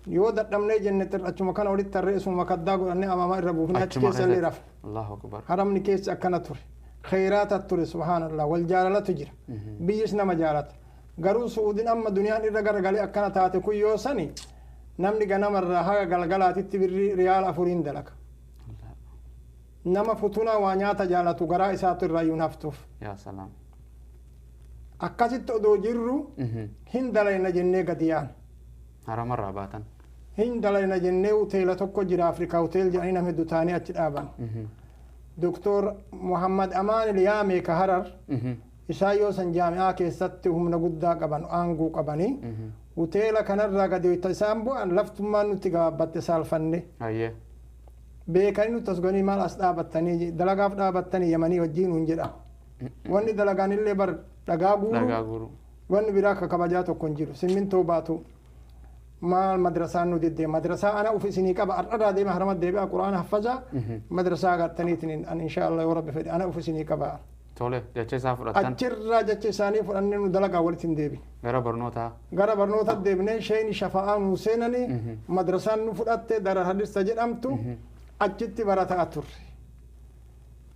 yoo dadhabnee jenne xirrachuma kana walitti tarreessuma kaddaa godhannee amaamaa irra buufnee achi Achuma keessa illee keessatti. rafa. Allahu akbar. Haramni keessa akkana ture. Khayraata ture subhaanallah wal jaalalatu jira. Biyyis nama jaalata. Garuu Su'uudin amma duniyaan irra garagalee akkana taate kun yoo sani namni ganamarraa haga galgalaatitti birrii riyaala 4 dalaga. Nama futunaa waa nyaata jaalatu garaa isaatu irraa iyyuu haftuuf. Yaa salaam. Akkasitti odoo jirru hin dalayna jennee gadi yaana. Haramarraa baatan. Hin dalayna jennee hoteela tokko jira Afrikaa hotel jedhanii nama hedduu taanii achi dhaaban. Doktor Muhammad Amaan Liyaamee ka Harar isaan yoo san jaami'aa keessatti humna guddaa qaban aangoo qabanii hoteela kanarraa gadi isaan bu'an laftummaan nutti gabaabbatte saalfanne. Ayyee. Beekanii nutti as ganii maal as dhaabattanii dalagaaf dhaabattanii yamanii wajjin nuun jedha. Wanni dalagaan illee bar dhagaa Dhagaa guuru guuru. wanni biraa akka kabajaa tokko hin jiru simmintoo baatu maal madrasaan nu diddee madrasaa ana uf isinii qaba har'arraa deema harama deebi'a quraana haffazaa madrasaa gartaniitiin an insha Allah yoo rabbi fedhe ana uf isinii qaba. Tole jecha isaa fudhattan Achirraa jecha isaanii fudhannee nu dalagaa walitti hin deebine. gara barnootaa. Gara barnoota deebinee sheeni shafa'aa nu seenanii madrasaan nu fudhatte dara hadista jedhamtu achitti barataa turre.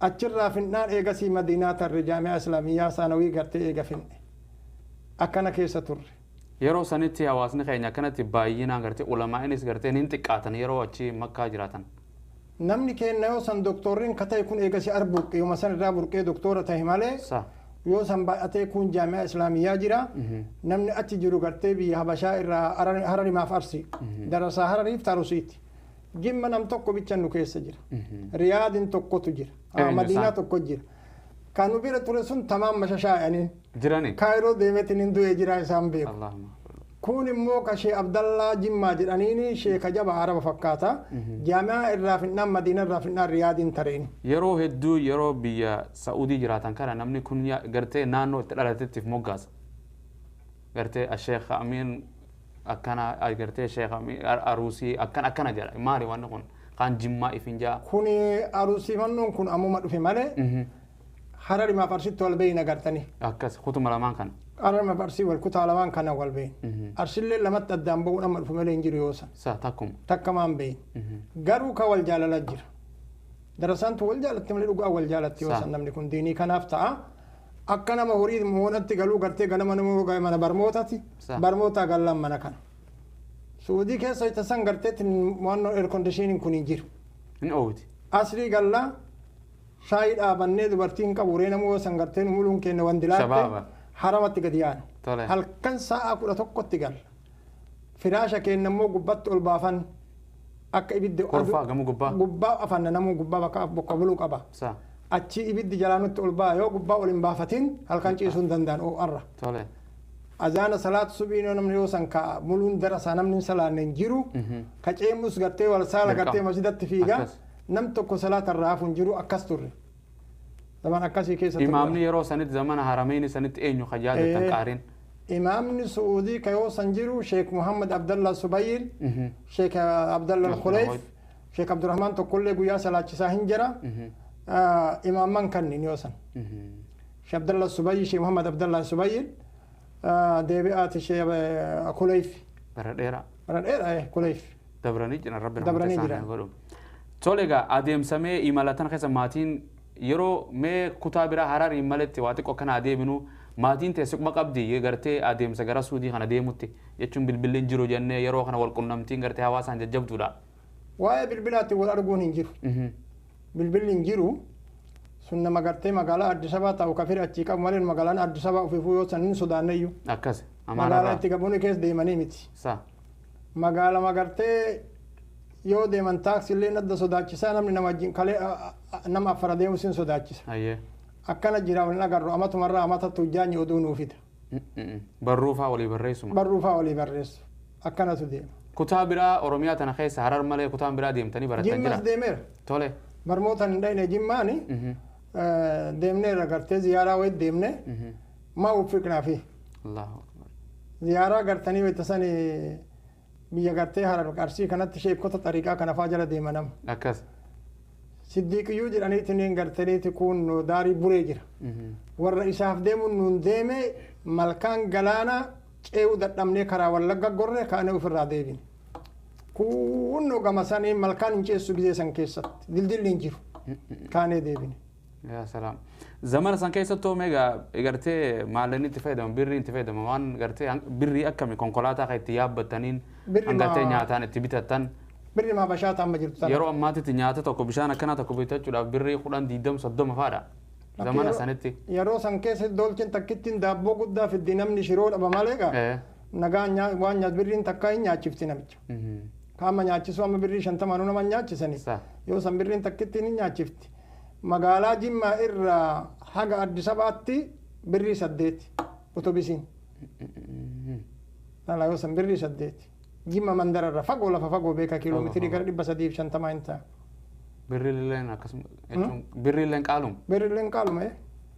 Achirraa finnaan eegasii Madiinaa tarre jaami'a Islaamiyyaa saanawii gartee eega finne. Akkana keessa turre. Yeroo sanitti hawaasni keenya akkanatti baay'inaan gartee ulamaa'inis gartee hin xiqqaatan yeroo achi Makkaa jiraatan. Namni keenya yoo san doktorriin ka ta'e kun eegasii arbuqqee yooma san irraa burqee doktora ta'e malee Sa. yoo san baay'atee kun jaami'a Islaamiyyaa jira. Namni achi jiru gartee biyya Habashaa irraa Hararimaaf Arsii. Darasaa Harariif Tarusiiti. Jimma nam tokko bichan nu keessa jira. Riyaadin tokkotu jira. Eenyu Madiinaa isaan? tokko jira. Kan nu bira ture sun tamaam mashashaa'aniin. Jirani. Kaayiroo deemeetiin hin du'ee jira isaan beeku. Allahumma. Kun immoo ka Shee Abdallaa Jimmaa jedhaniini sheeka jaba Araba fakkaata. Jaami'aa irraa finnaan Madiinaa irraa finnaan Riyaadiin tareen. Yeroo hedduu yeroo biyya Saa'udii jiraatan kana namni kun gartee naannoo itti dhalatettiif moggaasa. Gartee Sheekh Amiin akkana gartee Sheekh Amiin Aruusii akkana akkana jedha. Maali wanni kun? Kaan Jimmaa ifin jaa. Kuni aruusiifannoon kun ammuma dhufe malee Hararimaaf Arsitti wal beeyna gartanii. Akkas kutuma lamaan kana. Hararimaaf Arsii wal kutaa lamaan kana wal beeyna. Arsillee lamatti addaan ba'uun amma dhufe malee hin jiru yoo san. Sa takkuma. Takka maan beeyna. Garuu ka wal jaalala jira. Darasaantu wal jaalatti malee dhugaa wal jaalatti yoo Sa. san namni kun diinii kanaaf ta'a. Akka nama horii moonatti galuu gartee ganama nama mana barmootati. Sa. Barmootaa gallaan mana kana. Suudii keessa isa san garteetti waannoo air conditioning kun hin jiru. Hin oowwiti. Asrii gallaa shaayii dhaabannee dubartiin qabu ree namuu san gartee nu muluun keenya wandilaatte Shabaaba. haramatti gadi yaana. Tole. Halkan sa'a 11tti galla. Firaasha keenya immoo gubbatti ol baafan akka ibiddi Kolfaa gamoo gubbaa. Gubbaa afanna namuu gubbaa bakka bakka buluu qaba. Sa. Achi ibiddi jalaa nutti ol ba'a yoo gubbaa ol hin baafatin halkan ciisuu hin danda'an oo'arra. Tole. Azaana salaatu subiinoo namni yoo san ka'a muluun darasaa namni hin salaanne hin jiru. Ka ceemus gartee wal saala Dirqama. gartee masjidatti fiiga. Akkas. Nam tokko salaata irraa hafu hin jiru akkas turre. Zaman akkasii keessa turre. Imaamni yeroo sanitti zamana harameyni sanitti eenyu kan yaadattan qaariin. Imaamni Su'uudii ka yoo san jiru Sheek Muhammad Abdallah Subayil, Sheek Abdallah Khuleyf, Sheek Abdurrahman tokkollee guyyaa salaachisaa hin jira. Imaamman kanniin yoo san. Sheek Abdallah Subayil, Sheek Muhammad Abdallah Subayil, deebi'aati Sheek Khuleyf. Bara dheeraa. Bara dheeraa Khuleyf. Dabranii jiran rabbi Dabranii jiran. Godhu. Tole egaa adeemsamee imala tana keessa maatiin yeroo mee kutaa biraa Harariin maletti waa xiqqoo akkana adeeminu maatiin teessuma qabdi gartee adeemsa gara Suudii kana deemutti jechuun bilbilli hin jiru jennee yeroo kana wal qunnamtiin gartee hawaasaan jajjabduudha. Waa'ee bilbilaatti wal arguun hin jiru. Bilbilli hin jiru. Sun nama gartee magaalaa Addis Ababaa taa'u kafir achii qabu malee magaalaan Addis Ababaa ofiifuu yoo san hin sodaanneyyuu. Akkas. Magaalaa itti qabuun keessa deemanii miti. Sa. Magaala magartee yoo deeman taaksiillee adda sodaachisaa namni nama wajjin kalee nama afara deemu sin sodaachisa. Akkana jira waliin agarru amatumarraa amata tujjaanyi oduu nuu fida. Barruufaa walii barreessuma. Barruufaa walii barreessu. Akkanatu deema. Kutaa biraa Oromiyaa tana keessa Harar malee kutaan biraa deemtanii barattan jira. Jimmas deemeera. Tole. Barmoota hin dhayne Jimmaani deemneerra gartee ziyaaraa wayit deemne maa uffiqnaa fi. Allahu akbar. Ziyaaraa gartanii wayita sani biyya gartee Harar Arsii kanatti sheekota xariiqaa kana faa jala deema nama. Akkas. Siddiiqiyyuu jedhaniitiin gartaniiti kun daarii buree jira. Warra isaaf deemuun nuun deeme malkaan galaana ce'uu dadhabnee karaa Wallagga gorre kaanee ofirraa deebine. Kunnoo gama sanii malkaan hin ceessu gizee san keessatti dildilli hin jiru kaanee deebine. Yaa salaam. Zamana san keessattuu meegaa gartee maallaqni itti fayyadamu birrii itti fayyadamu waan gartee birrii akkami konkolaataa kan itti yaabbataniin gartee nyaataan itti bitattan. Birri maa bashaata amma jirtu sana. Yeroo ammaatitti nyaata tokko bishaan akkanaa tokko bitachuudhaaf birrii 10, 20, 30 fa'aadha. Zamana sanitti. Yeroo san keessa dolchin takkittiin daabboo guddaa fiddi namni shiroo dhaba malee gaa. Nagaa waan nyaat birriin takka hin nyaachifti namicha. Kaama nyaachisuu amma birrii 50 nama nyaachisani. Yoo san birriin takkittiin hin nyaachifti. Magaalaa Jimmaa irraa haga Addis Ababaatti birrii 8 otobisiin. Lala yoo san birrii 8. Jimma mandararra fagoo lafa fagoo beeka kiiloomeetirii gara 350 hin ta'a. Birriilleen akkasuma jechuun birriilleen qaaluma. Birriilleen qaaluma.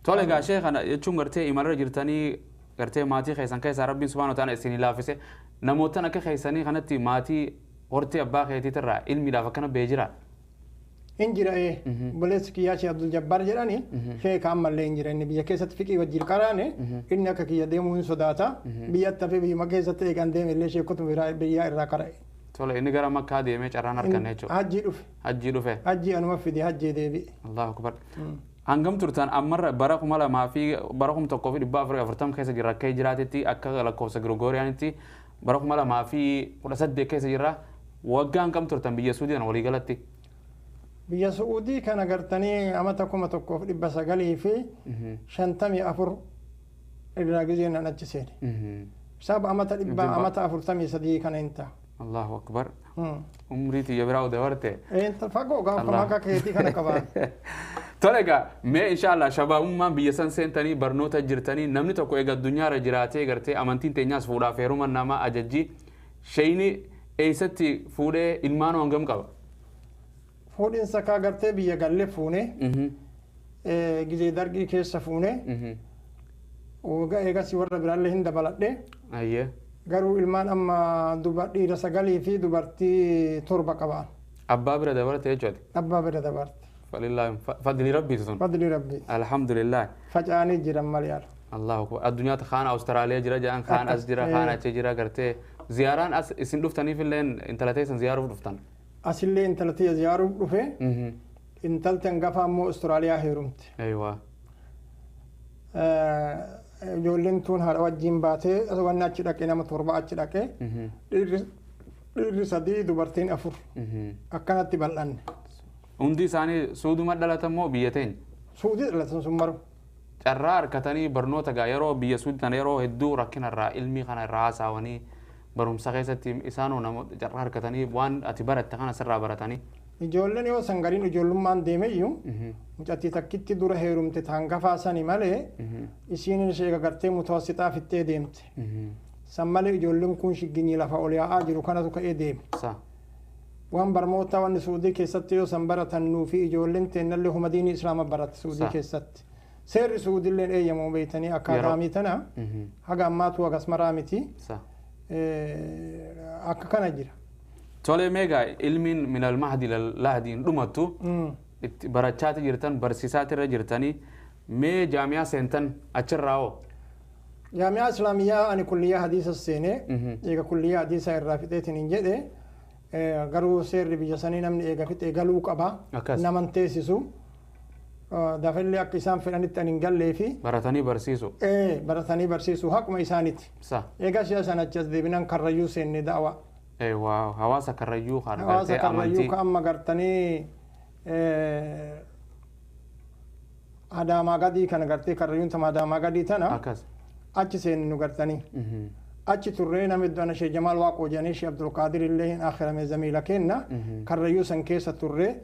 Tole egaa ishee kana jechuun gartee imalarra jirtanii gartee maatii keessan keessaa Rabbiin subhaanahu wa ta'ala isinii laafise namootaan akka keessanii kanatti maatii hortee abbaa keetiitirraa ilmiidhaaf akkana ba'ee jira. Hin jira obboleessi kiyyaa Sheekh Abdul Jabbaar jedhani sheeka ammallee hin jira inni biyya keessatti fiqii wajjin qaraane inni akka kiyya deemuu hin sodaata biyyatti hafee biyyuma keessatti eegan deeme illee sheekotuma biraa biyyaa irraa qara'e. Tole inni gara Makkaa deemee carraan arganne jechuudha. Hajjii dhufe. Hajjii dhufe. Hajjii anuma fide hajjii deebi'e. Allahu akbar. Hangam turtan ammarra bara 2000 fi bara 1440 keessa jirra akka jiraatetti akka lakkoofsa Gregoriyaanitti bara 2018 keessa jirra waggaa hangam turtan biyya Suudii kana walii galatti. Biyya Suudii kana gartanii amata 1954 irraa gizeen an achi seene. Saba amata dhibba amata 43 kana hin ta'a. Allahu akbar. Umrii tiyya biraa dabarte. Inta fagoo gaafa maqaa keetii kana qabaan. Tole egaa mee inshaallah shabaabummaan biyya san seentanii barnoota jirtanii namni tokko egaa addunyaarra jiraatee gartee amantiin teenyaas fuudhaaf heeruma nama ajajji shayni eessatti fuudhee ilmaan hangam qaba? Fuudhinsa kaa gartee biyya galle fuune gizee dargii keessa fuune eegas warra biraallee hin dabaladhe. Garuu ilmaan amma dhiira 9 fi dubartii 7 qabaan. Abbaa bira dabarte jechuudha. Abbaa bira dabarte. Falillaahi fadli rabbiitu sun. Fadli rabbii. Alhamdulillah. Faca'anii jiran malee yaala. Allahu akbar. Addunyaatti kaan Awustiraaliyaa jira jedhan kaan as jira kaan achi jira gartee ziyaaraan as isin dhuftaniif illee intala teessan ziyaaruuf dhuftan. Asillee intala tiyya ziyaaruuf dhufe. Intalti hangafa ammoo Awustiraaliyaa heerumte. Eeywaa. Ijoolleen tun haadha wajjin baatee wanni achi dhaqee nama 7 achi dhaqee dhiirri 3 dubartiin 4 akkanatti bal'anne. Hundi isaanii suuduma dhalatan moo biyya teenya? Suudii dhalatan sun maru. Carraa harkatanii barnoota gaa yeroo biyya suudii tana yeroo hedduu rakkina irraa ilmii kana irraa haasawanii barumsa keessatti isaanoo namoota carraa harkatanii waan ati baratte kana sirraa baratanii. Ijoolleen yoo san gariin ijoollummaan deemeyyuu mucattii takkitti dura heerumte hangafaa sani malee isiin ishee gartee mutawassixaa fittee deemte. San malee ijoolleen kun shigginyi lafa ol yaa'aa jiru kanatu ka'ee deeme. Waan barmoota wanni Suudii keessatti yoo san baratan nuu fi ijoolleen teennallee huma diinii Islaama baratte Suudii keessatti. Seerri Suudilleen eeyyamoo beeytanii akkaataamii tana haga ammaatu hagas maraa miti. Akka kana jira. Tole meegaa ilmiin minal mahdi lahdiin dhumattu itti barachaati jirtan barsiisaati irra jirtanii mee jaamiyaa seentan achirraa hoo? Jaamiyaa Islaamiyyaa ani kulliyyaa hadiisa seenee eega kulliyyaa hadiisa irraa fixeetiin hin jedhe garuu seerri biyya sanii namni eega fixee galuu qaba. Naman teessisu. Dafallee akka isaan fedhanitti ani hin gallee fi. Baratanii barsiisu. Baratanii barsiisu haquma isaaniiti. Eega si'a sana achi as deebinan Karrayyuu seenne da'awa. Hawaasa Karrayyuu kan Hawaasa Karrayyuu kan amma gartanii Adaamaa gadii kana gartee Karrayyuun tama Adaamaa gadii tana. Achi seenne nu gartanii. Achi turree nama iddoo ana Shee Jamaal Waaqoo jedhanii Shee Abdulqaadir illee hin akhirame zamiila kenna. Karrayyuu san keessa turree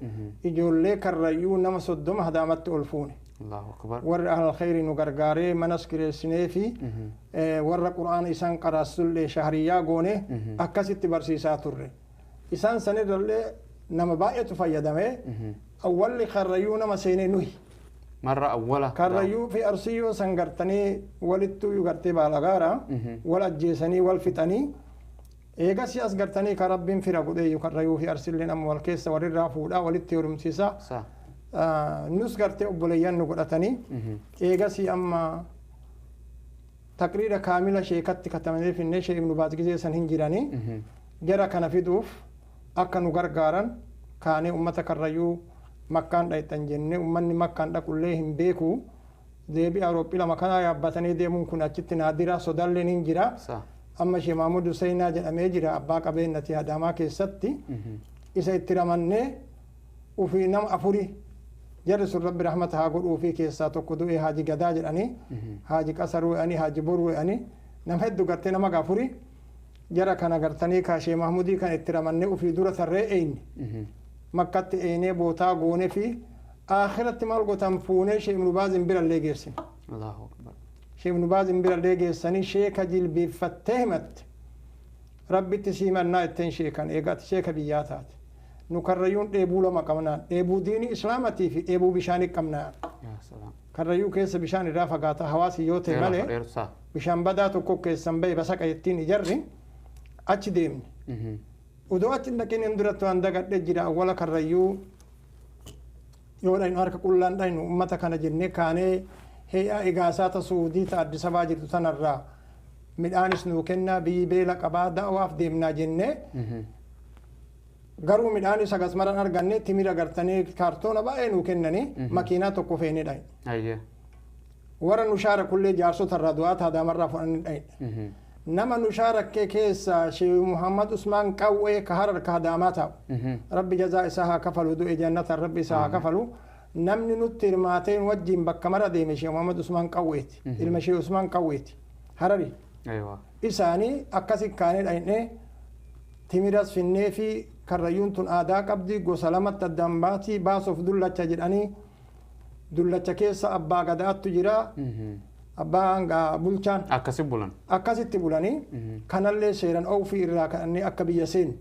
ijoollee Karrayyuu nama 30 Adaamatti ol fuune. Warri ahlal khayrii nu gargaaree manas kireessinee fi warra qura'aana isaan qaraasullee shahriyyaa goone akkasitti barsiisaa turre. Isaan sanirrallee nama baay'eetu fayyadame. Awwalli Karrayyuu nama seenee nuhi. Marra awwala. Karrayyuu fi Arsiyyoo san gartanii walittuu gartee baalagaara wal ajjeesanii wal fixanii eegas as gartanii ka Rabbiin fira godhee Karrayyuu fi Arsilleen amma wal keessa walirraa fuudhaa walitti heerumsiisa. Nus gartee obboleeyyan nu godhatanii eegas amma taqriira kaamila sheekatti katamanii finnee Shee Ibnu Baaz gizee san hin jiranii jara kana fiduuf akka nu gargaaran kaanee ummata Karrayyuu makkaan dhayxan jennee ummanni makkaan dhaqullee hin beeku deebii Awurooppii lama kanaa yaabbatanii deemuun kun achitti naadira sodaalleen hin jira. Amma Shee Mahmud Huseenaa jedhamee jira abbaa qabeenyati Adaamaa keessatti isa itti ramannee ufii nama afuri jarri sun Rabbi rahmata haa godhuu fi keessaa tokko du'ee Haaji Gadaa jedhanii Haaji Qasaruu jedhanii Haaji Boruu jedhanii nama hedduu gartee nama afuri jara kana gartanii ka Shee Mahmudii kan itti ramannee ufii dura tarree eenye. Makkatti eenee bootaa goonee fi akhiratti maal gootan fuunee Shee Ibnu Baazin birallee geessine. Shee Ibnu Baazin birallee geessanii sheeka jilbeeffattee himatte. Rabbitti siimannaa ittiin sheekan eegaa ati sheeka biyyaa taate. Nu Karrayyuun dheebuu lama qabnaan dheebuu diinii islaamatii fi dheebuu bishaanii qabnaan. Karrayyuu keessa bishaan irraa fagaata hawaasi yoo ta'e malee bishaan badaa tokko keessan bahe basaqa ittiin ijarri achi deemne. Udoo achi hin dhaqin duratti waan dagadhee jira awwala Karrayyuu yoo dhaynu harka qullaan dhaynu ummata kana jennee kaanee hee'aa egaasaa ta Suudii ta Addis Ababaa jirtu tanarraa midhaanis nuu kennaa biyyi beela qabaa da'awaaf deemnaa jennee garuu midhaanis hagas maran arganne timira gartanii kaartoona baay'ee nuu kennanii makiinaa tokko feenee dhayne. Warra nu shaara kullee jaarsotarraa du'aa taadaamarraa fudhannee dhayne. Nama nu shaarakkee keessa Shee Muhammad Usmaan Qawwee ka Harar ka Adaamaa taa'u. Rabbi jazaa isaa haa kafalu du'e jannatan Rabbi isaa haa kafalu. Namni nutti hirmaatee wajjin bakka mara deeme Shee Muhammad Usmaan Qawweeti. Ilma Shee Usmaan Qawweeti. Harari. Isaanii akkasi kaanee dhaqnee timiras finnee fi Karrayyuun tun aadaa qabdi gosa lamatti addaan baatii baasuuf dullacha jedhanii dullacha keessa abbaa gadaattu jira. Abbaa bulchaan. Akkasi bulan. Akkasitti bulanii kanallee seeran oofii irraa ka'anii akka biyya seenu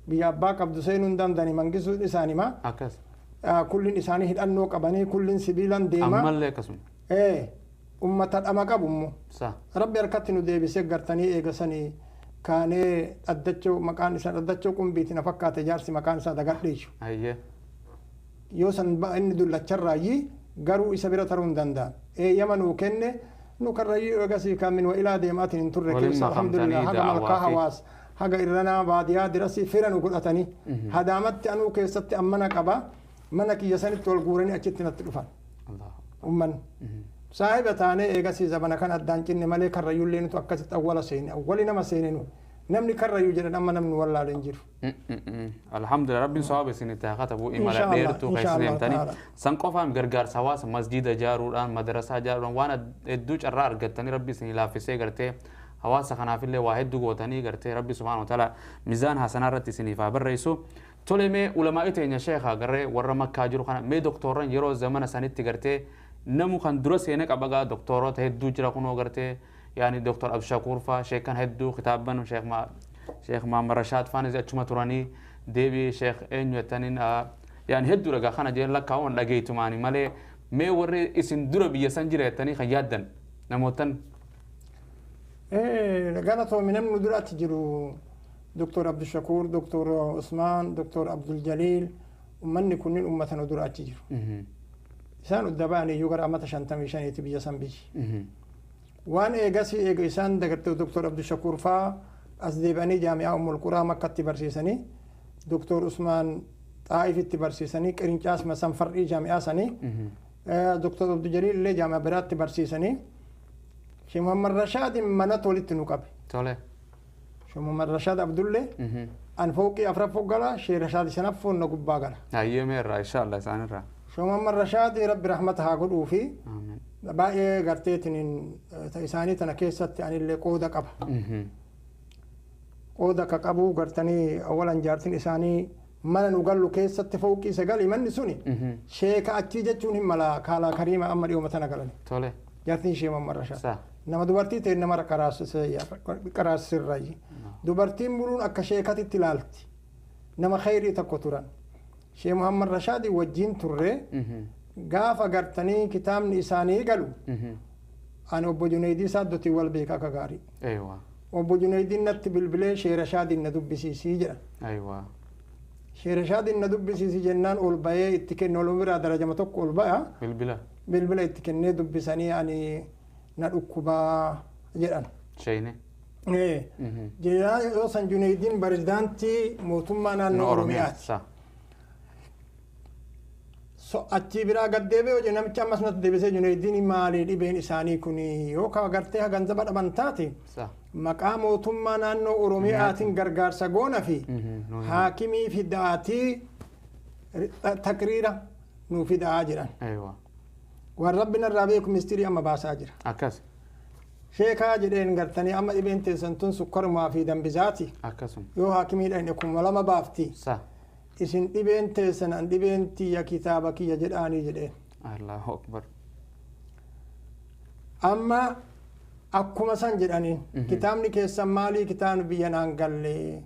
biyya abbaa qabdu seenuu hin danda'ani mangisuun isaanima. Akkas. Kullin isaanii hidhannoo qabanii kullin sibiilan deema. Ammallee akkasuma. Ummata dhama qabu immoo. Rabbi harkatti nu deebisee gartanii eegasanii kaanee dhaddachoo maqaan isaa dhaddachoo qumbiitiin na fakkaate jaarsi maqaan isaa dagadheessu. Yoo san inni dullacharraayyii garuu isa bira taruu hin danda'an. Eeyyama nuu kenne nu Karrayyuu eegasii kaamin wa ilaa deemaatiin hin turre keessa alhamdulillah haga malkaa hawaas haga irranaa baadiyaa dirasii fira nu godhatanii Adaamatti anuu keessatti ammana qaba mana kiyya sanitti wal guuranii achitti natti dhufan. Ummanni. Saahiba taanee eegasii zabana kan addaan cinne malee Karrayyuullee nutu akkasitti awwala seene awwali nama seene nu namni Karrayyuu jedhan amma namni wallaalee hin jiru. Alhamdulillah Rabbiin sawaaba isinitti haa katabu imala dheertuu keessa deemtanii san qofaam gargaarsa hawaasa masjiida ijaaruudhaan madarasaa ijaaruudhaan waan hedduu carraa argattanii Rabbi isinii laaffisee gartee hawaasa kanaafillee waa hedduu gootanii gartee Rabbi subhaanahu wa ta'ala mizaan hasanaa irratti isiniif haa barreessu. Tole mee ulamaa'ii teenya sheekhaa garee warra makkaa jiru kana mee doktorran yeroo zamana sanitti gartee namu kan dura seenee qaba gaa doktoroota hedduu jira kunoo gartee yaani doktor Abdushakuur faa sheekan hedduu kitaaban Sheekh Maamar Rashaad faanis achuma turanii deebii Sheekh eenyu jettaniin yaani hedduu dhagaa kana jeen lakkaa'uun dhageeytumaani malee Mee warri isin dura biyya san jira jettanii kan yaaddan namootan. Galatoomi namni dura achi jiru Dr. Abdushakuur, Dr. Usmaan, Dr. Abdul Jaliil ummanni kunniin ummata nu dura achi jiru. Isaan udda ba'anii iyyuu gara amata 55ti biyya san biyyi. Waan eegasii eega isaan dagartee Dr. Abdushakuur faa as deebi'anii jaami'aa Ummul Quraa Makkatti barsiisanii Dr. Usmaan Xaa'ifitti barsiisanii Qirincaa san far'ii jaami'aa sanii Dr. Abdul Jaliil illee jaami'aa biraatti barsiisanii Sheekh Muhammad Rashaad manatti walitti nu qabe. Tole. Sheekh Muhammad Rashaad Abdullee an fooqii afraffoo gala Sheekh Rashaad shanaffoo na gubbaa gala. Hayyee meerraa inshallah isaanirraa. Sheekh Muhammad Rashaad rabbi rahmata haa godhuu fi baay'ee garteetiin isaanii tana keessatti anillee qooda qaba. Qooda ka qabu gartanii awalan jaartin isaanii mana nu gallu keessatti fooqii sagali manni suni sheeka achii jechuun hin mala kaalaa kariima amma dhiyooma tana galani. Tole. Jaartiin Sheekh Muhammad Rashaad. Nama dubartii ta'e nama qaraasirrayi. Dubartiin buluun akka sheekatitti ilaalti. Nama khayrii tokko turan. Sheekh Muhammad Rashaad wajjin turre gaafa gartanii kitaabni isaanii galu ani obbo Junaydii Saaddotii wal beeka akka gaarii. Obbo Junaydiin natti bilbilee Sheekh Rashaadiin na dubbisiisii jedha. Sheekh Rashaadiin na dubbisiisii jennaan ol bahee itti kenne ol biraa darajama tokko ol ba'a. Bilbila. Bilbila itti kennee dubbisanii ani na dhukkubaa jedhan. Sheeyne. Jedhaa yoo san Junaydiin pirezidaantii mootummaa naannoo Oromiyaati. So achi biraa gad deebi'ee hojii namichi ammas natti deebisee Junaydiin maali dhibeen isaanii kun yoo ka gartee ganzaba dhaban taate maqaa mootummaa naannoo Oromiyaatiin gargaarsa goona fi haakimii fidaatii takriira nuu fidaa jedhan. Waan rabbi narraa beeku mistirii amma baasaa jira. Akkas. Sheekaa jedheen gartanii amma dhibeen teessan tun sukkarumaa fi dambisaati. Akkasuma. Yoo haakimiidhaan 2000 baafti. Isin dhibeen teessan an dhibeen tiyya kitaaba kiyya jedhaanii jedheen. Allahu akbar. Amma akkuma san jedhaniin kitaabni keessan maalii kitaabni biyya naan galle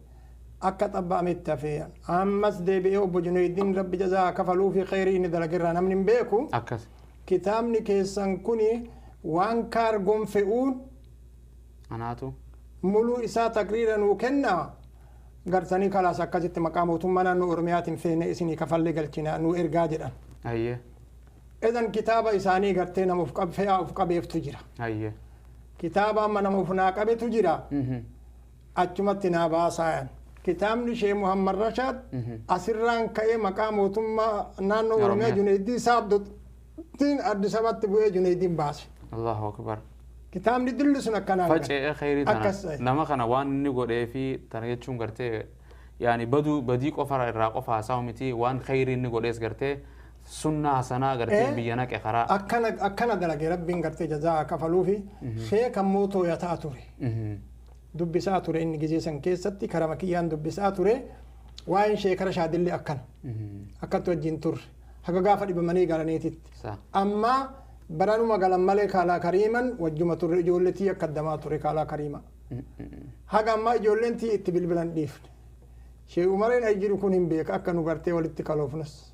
akka xabba'ametti hafee ammas deebi'ee obbo Junaydiin rabbi jazaa kafaluu fi khayrii inni dalagirraa namni hin beeku. Akkas. Kitaabni keessan kuni waan kaargoon fe'uun anaatu muluu isaa takriira nuu kennaa gartanii kalaas akkasitti maqaa mootummaa naannoo Oromiyaatiin feene isinii kafallee galchina nuu ergaa jedhan. Hayyee. Idan kitaaba isaanii gartee nama of fe'aa of qabeeftu jira. Hayyee. Kitaaba amma nama of naa qabetu jira. Achumatti naa baasaayan. Kitaabni Sheekh Muhammad Rashaad asirraan ka'ee maqaa mootummaa naannoo Oromiyaa Junaydii Saaddotiin Addis Ababatti bu'ee Junaydiin baase. Allahu akbar. Kitaabni dilli sun akkanaan Faca'ee khayrii tana nama kana waan inni godhee fi tana jechuun gartee yaani baduu badii qofa irraa qofa haasa'u miti waan khayrii inni godhees gartee sunnaa hasanaa gartee biyya naqe karaa. Akkana akkana dalage rabbiin gartee jazaa kafaluu fi sheeka immoo tooyataa ture. Dubbisaa ture inni gizee san keessatti karama kiyyaan dubbisaa ture waa'een sheeka Rashaadillee akkana. Akkatti wajjin turre haga gaafa dhibamanii galaniititti. Amma baranuma galan malee kaalaa kariiman wajjuma turre ijoollee tiyya akka addamaa ture kaalaa kariima. Haga ammaa ijoolleen tiyya itti bilbilan dhiifne. Sheekh Umareen ay jiru kun hin beeka akka nu gartee walitti kaloofnus.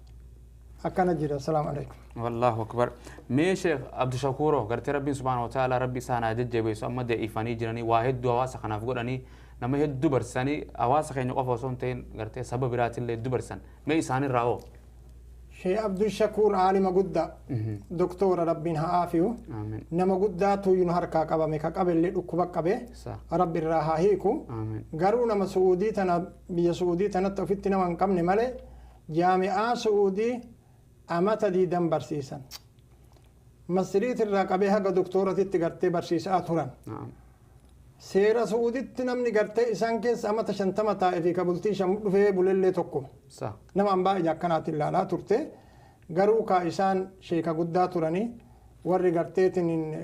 Akkana jira. Assalaamu alaikum. Wallahu akbar. Mee Sheekh Abdushakuuroo gartee Rabbiin subhaanahu wa ta'ala Rabbi isaan haa jajjabeessu amma da'ifanii jiranii waa hedduu hawaasa kanaaf godhanii nama hedduu barsiisanii hawaasa keenya qofa osoo hin ta'in gartee saba biraatillee hedduu barsiisan. Mee isaanirraa hoo? Sheekh Abdushakuur aalima guddaa doktora Rabbiin haa aafiyu. Nama guddaatu nu harkaa qabame ka qabellee dhukkuba qabe Rabbi irraa haa hiiku. Garuu nama Su'uudii tana biyya Su'uudii tanatti ofitti nama hin qabne malee jaami'aa Su'uudii amata diidan barsiisan. Masriit irraa qabee haga doktoratitti gartee barsiisaa turan. Seera Su'uuditti namni gartee isaan keessa amata 50 taa'ee fi kabultii 5 dhufee bulellee tokko. Nama hambaa ija akkanaatiin ilaalaa turte. Garuu kaa isaan sheeka guddaa turanii warri garteetiin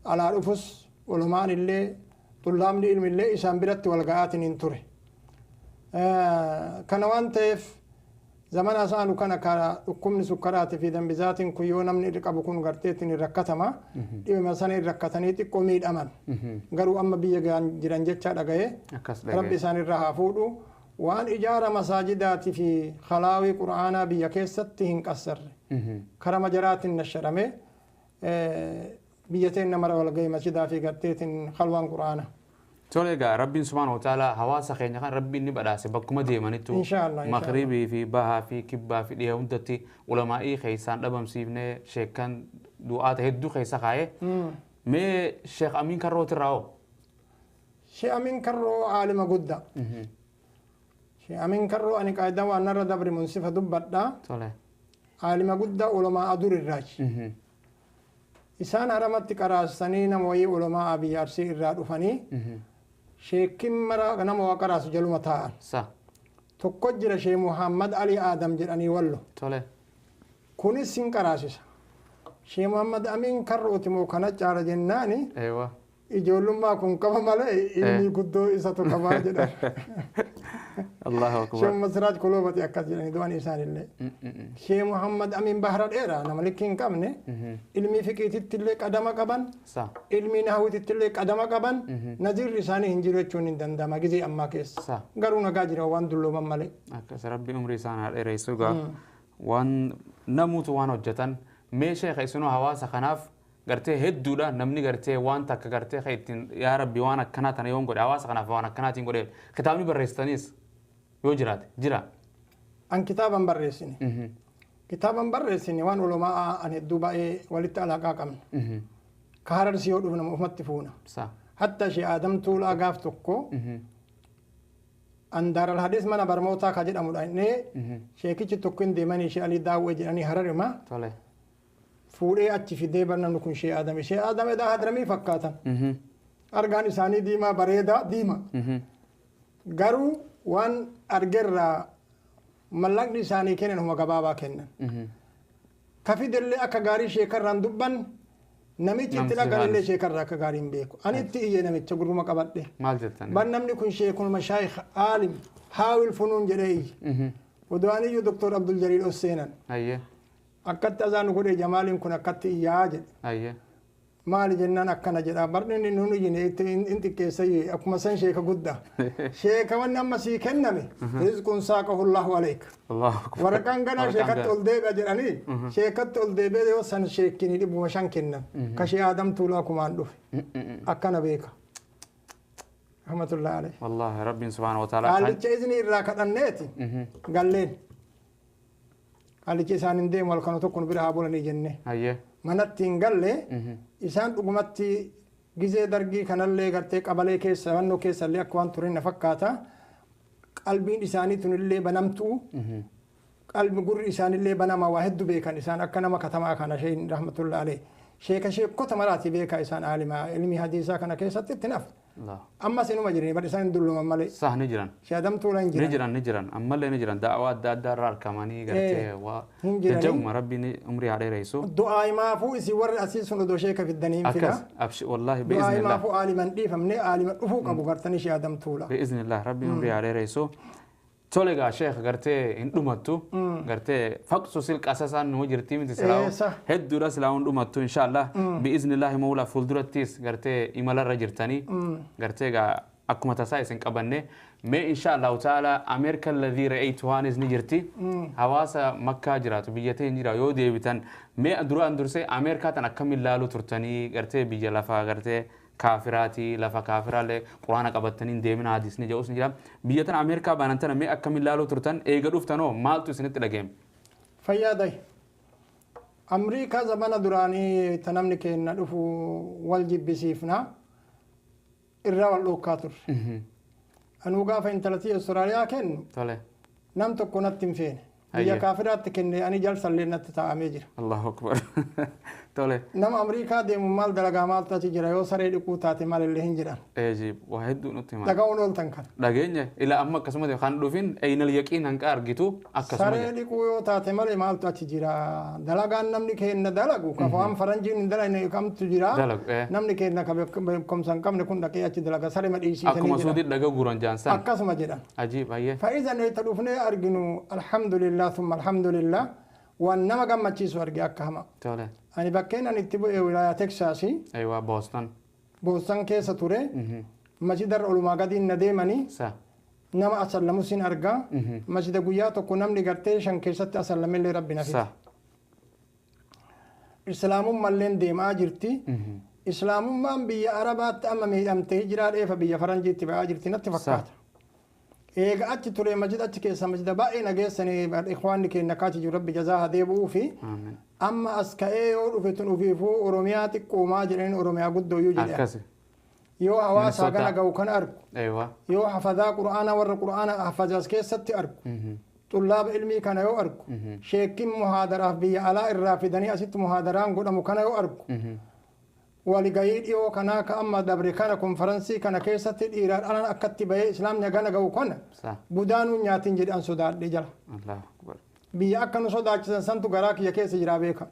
alaa dhufus olumaan illee xullaamni ilmillee isaan biratti wal ga'aatiin hin ture. Kana waan ta'eef zamana isaanu kana ka dhukkubni sukkaraatii fi dambisaatiin kun yoo namni irra qabu kun garteetiin rakkatama dhibima sana irra rakkatanii xiqqoo miidhaman. Garuu amma biyya jiran jecha dhaga'ee Rabbi isaan irraa haa fuudhu. Waan ijaara masaajidaatii fi khalaawii qura'aanaa biyya keessatti hin qassarre. Karaa majaraatiin nasharame biyya teen namara wal ga'e masjidaa fi garteetiin khalwaan quraana. Tole egaa Rabbiin subhaanahu wa ta'ala hawaasa keenya kan Rabbiin ni badhaase bakkuma deemanittu Inshaallah, inshaallah. Magribii fi bahaa fi kibbaa fi dhiha hundatti ulamaa'ii keessaan dhabamsiifnee sheekan du'aata hedduu keessa kaa'ee mee Sheekh Amiin Karrooti irraa hoo? Sheekh Amiin Karroo aalima guddaa. Sheekh Amiin Karroo ani qaayidaa waan narra dabre munsifa dubbadhaa. Tole. Aalima guddaa ulamaa adur irraachi. Isaan haramatti qaraasanii nama wayii ulamaa biyya Arsii irraa dhufanii sheekin mara nama waa qaraasu jaluma taa'an. Sa. Tokko jira Sheekh Muhammad Ali Aadam jedhanii wallo. Tole. Kunis sin qaraasisa. Sheekh Muhammad Amiin Karrooti moo kana caala jennaani Eewa. Ijoollummaa kun qaba malee ilmi guddoo isatu qabaa jedhan. Allahu Sheekh akbar. Muhammad Siraaj Koloobati akkas jedhanii du'an isaanillee. Sheekh Muhammad Amiin Bahra dheeraa nama likki hin qabne ilmii fiqiititti illee qadama qaban Sa. Ilmii naahwititti illee qadama qaban nazirri isaanii hin jiru jechuun hin danda'ama gizee ammaa keessa. Sa. Garuu nagaa jira waan dullooman malee. Akkas Rabbi umrii isaan haa dheeressu egaa waan namuutu waan hojjetan mee sheekha isinoo hawaasa kanaaf gartee hedduudha namni gartee waan takka gartee kan ittiin yaa Rabbi waan akkanaa tana yoon godhe hawaasa kanaaf waan akkanaatiin godhe kitaabni barreessitanis yoo jiraate jira. An kitaaban barreessine. Kitaaban barreessine waan ulamaa an hedduu baay'ee walitti alaaqaa qabna. Ka hararsi yoo dhufne ofumatti fuuna. Sa. Hatta ishee Aadam Tuulaa gaaf tokko an Daaral Hadiis mana barnootaa ka jedhamudha inni sheekichi tokko hin deemanii ishee Alii Daawwee jedhanii hararima Tole. Fuudhee achi fidee barnamni kun ishee Aadam ishee Aadam edaa hadramii fakkaatan. Argaan isaanii diimaa bareedaa diima. Garuu waan argerraa mallaqni isaanii kennan huma gabaabaa kennan. Ka fidellee akka gaarii sheekarraan dubban namichi itti Namtichi dhaqanillee gaarii. Sheekarraa akka gaarii hin beeku. Ani itti iyyee namicha gurruma qabadhe. Maal jettan? Ban namni kun sheekun mashaayikh aalim haawil funuun jedhee iyye. Odoo ani iyyuu Doktor Abdul Jaliil ol seenan. Ayyee. Akkatti azaan godhee jamaaliin kun akkatti iyyaa jedhe. Ayyee. Maali jennaan akkana jedha. Barni inni nun iyyine itti in xiqqeessa iyyee akkuma san sheeka guddaa. Sheeka wanni amma sii kenname rizquun saaqahu Allahu aleek. Allahu akbar. Waraqaan ganaa Waraqaan sheekatti ganaa. Ol deebi'a jedhanii sheekatti ol deebi'ee yoo san sheekkinii 500 kennan. Ka shee Aadam Tuulaa kumaan dhufe. Akkana beeka. Rahmatullahi alayhi. Wallahi Rabbiin subhaanahu wa ta'ala. Qaallicha izni irraa kadhanneeti galleen. Qaallichi isaan hin deemu halkan tokko nu bira haa bulanii jenne. Ayyee. Manatti hin galle isaan dhugumatti gizee dargii kanallee gartee qabalee keessa fannoo keessallee akka waan turin na fakkaata. Qalbiin isaanii tunillee banamtuu qalbi gurri isaanillee banamaa waa hedduu beekan isaan akka nama katamaa kana sheen rahmatullahi alayhi. Sheeka sheekota maraati beekaa isaan aalimaa ilmi hadiisaa kana keessatti itti nafu. Allah. Ammas inuma jirani bar isaan hin dulluman malee. Sah ni jiran. Shee Adam Tuulaa hin Ni jiran. jiran ni jiran ammallee ni jiran da'awaa adda addaa irraa argamanii gartee waa Hin jiranii. jajjabuma Rabbiin umrii haa dheeressu. Du'aa himaafuu isin warri asii sun odoo sheeka fiddanii hin fida. Akkas abshi wallahi Du'aa bi'iznillah. himaafuu aaliman dhiifamne aalima dhufuu qabu gartanii shee Adam Tuulaa. Bi'iznillah Rabbiin umrii haa dheeressu. Tole egaa sheekh gartee hin dhumattu gartee faqsu sil qasasaan numa jirtii miti silaa Eessa. Hedduudha silaa hin dhumattu inshaallah bi'iznillaahi mawlaa fuuldurattis gartee imalarra jirtanii gartee egaa akkuma tasaa isin qabanne mee inshaallahu ta'ala Ameerikaa ladhii ra'aytuhaanis ni jirti hawaasa makkaa jiraatu biyya ta'e jira yoo deebitan mee duraan dursee Ameerikaa tan akkamiin laaluu turtanii gartee biyya lafaa gartee kaafiraatii lafa kaafiraallee quraana qabattanii hin deemin hadiisni jedhus ni jira biyya tan Ameerikaa baanan tana mee akkamiin laaluu turtan eega dhuftanoo maaltu isinitti dhageeme? Fayyaa dahi. Amriikaa zamana duraanii ta namni keenya dhufu wal jibbisiifna irraa wal dhookkaa turre. Anuu gaafa intalatii Austraaliyaa kennu Tole. Nam tokko natti hin feene. Biyya Ayyee. kaafiraatti kenne ani jalsallee natti taa'amee jira. Allahu akbar. Tole. Nama Amriikaa deemu maal dalagaa maaltu achi jira yoo saree dhiquu taate maalillee hin jedhan. Eejiib waa hedduu nutti hima. Dhaga'uun ooltan kana. Dhageenya ila amma akkasuma kan dhufin aynal yaqiin hanqa argitu akkasuma Saree jedha. Dhiquu yoo taate malee maaltu achi jira. Dalagaan namni keenya dalagu ka waan faranjiin hin dalagne kamtu jira. Dalagu, eh. Namni keenya ka beekumsa hin qabne kun dhaqee achi dalaga saree madhiisiisanii Akkuma jedhan. suutii dhaga guuran jaansan. Akkasuma jedhan. Ajiib ayyee. Fa'iza nuyi itti dhufnee arginu alhamdulillah thumma alhamdulillah waan nama gammachiisu arge akka hama. Tole. Ani bakkeen ani itti bu'e wilaayaa Teksaasii Ayiwaa Booston. Booston keessa ture. Masjidarra olumaa gadiin na deemanii Sa. Nama asallamus hin argaa. Masjida guyyaa tokko namni gartee shan keessatti asallamellee rabbi na fide. Sa. Islaamummalleen deemaa jirti. Islaamummaan biyya Arabaatti amma miidhamtee hijiraa dheefa biyya Faranjiitti ba'aa jirti natti fakkaata. Eega achi ture masjid achi keessa masjida baay'ee nageessanii ikhwaanni keenya akkaati jiru rabbi jazaa haa deebi'uu fi amma as ka'ee yoo dhufe tun ofiifuu Oromiyaa xiqqoomaa jedhanii Oromiyaa guddooyyuu jedhe. Yoo hawaasa gana ga'u kana argu. Yoo hafadaa qura'aana warra qura'aana hafazaas keessatti argu. Xullaaba ilmii kana yoo argu. Sheekin muhaadaraaf biyya alaa irraa fidanii asitti muhaadaraan godhamu kana yoo argu. Waligayii dhiyoo kanaa ka amma dabre kana konferansii kana keessatti dhiiraan alan akkatti bahee islaamni gana ga'u kana budaanuu nyaatiin jedhan sodaadhe jala. Biyya akka nu sodaachisan santu garaa kiyya keessa jiraa beeka.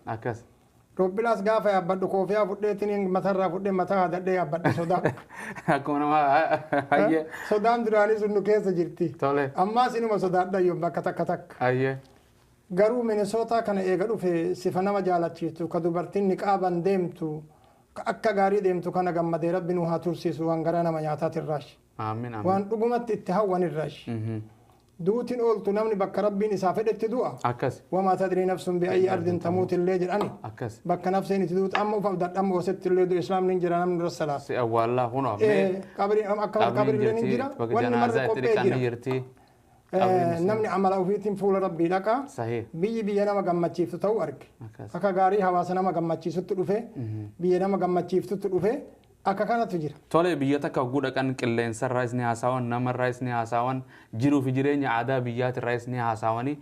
Roobbilaas gaafa yaabbadhu koofiyaa fudheetiin matarraa fudhee mataa hadadhee yaabbadhe sodaa. Akkuma nama hayyee. Sodaan duraanii sun nu keessa jirti. Ammaas inuma sodaadha yoo bakka takka takka. Garuu Minisootaa kana eega dhufe sifa nama jaalachiistu ka dubartiin niqaaban deemtu akka gaarii deemtu kana gammadee rabbi nu haa tursiisu waan garaa nama nyaataatirraash. Waan dhugumatti itti hawwanirraash. Duutiin ooltu namni bakka rabbiin isaa fedhetti du'a. Wamaa tadrii nafsun bi'ayyi ardin tamuut illee jedhani. Bakka nafseen itti duutu amma ufa dadhamma hosetti illee du'e islaamni hin jira namni dura salaata. Si awwaallaa kunoo. Qabri qabri illee hin jira. Wanni marri qophee jira. Namni amala ofiitiin fuula rabbii dhaqa. Biyyi biyya nama gammachiiftu ta'uu arge. Akka gaarii hawaasa nama gammachiisutti dhufe biyya nama gammachiiftutti dhufe akka kanatu jira. Tole biyya takka hogguu dhaqan qilleensarraas ni haasawan namarraas ni haasawan jiruu fi jireenya aadaa biyyaatirraas ni haasawani.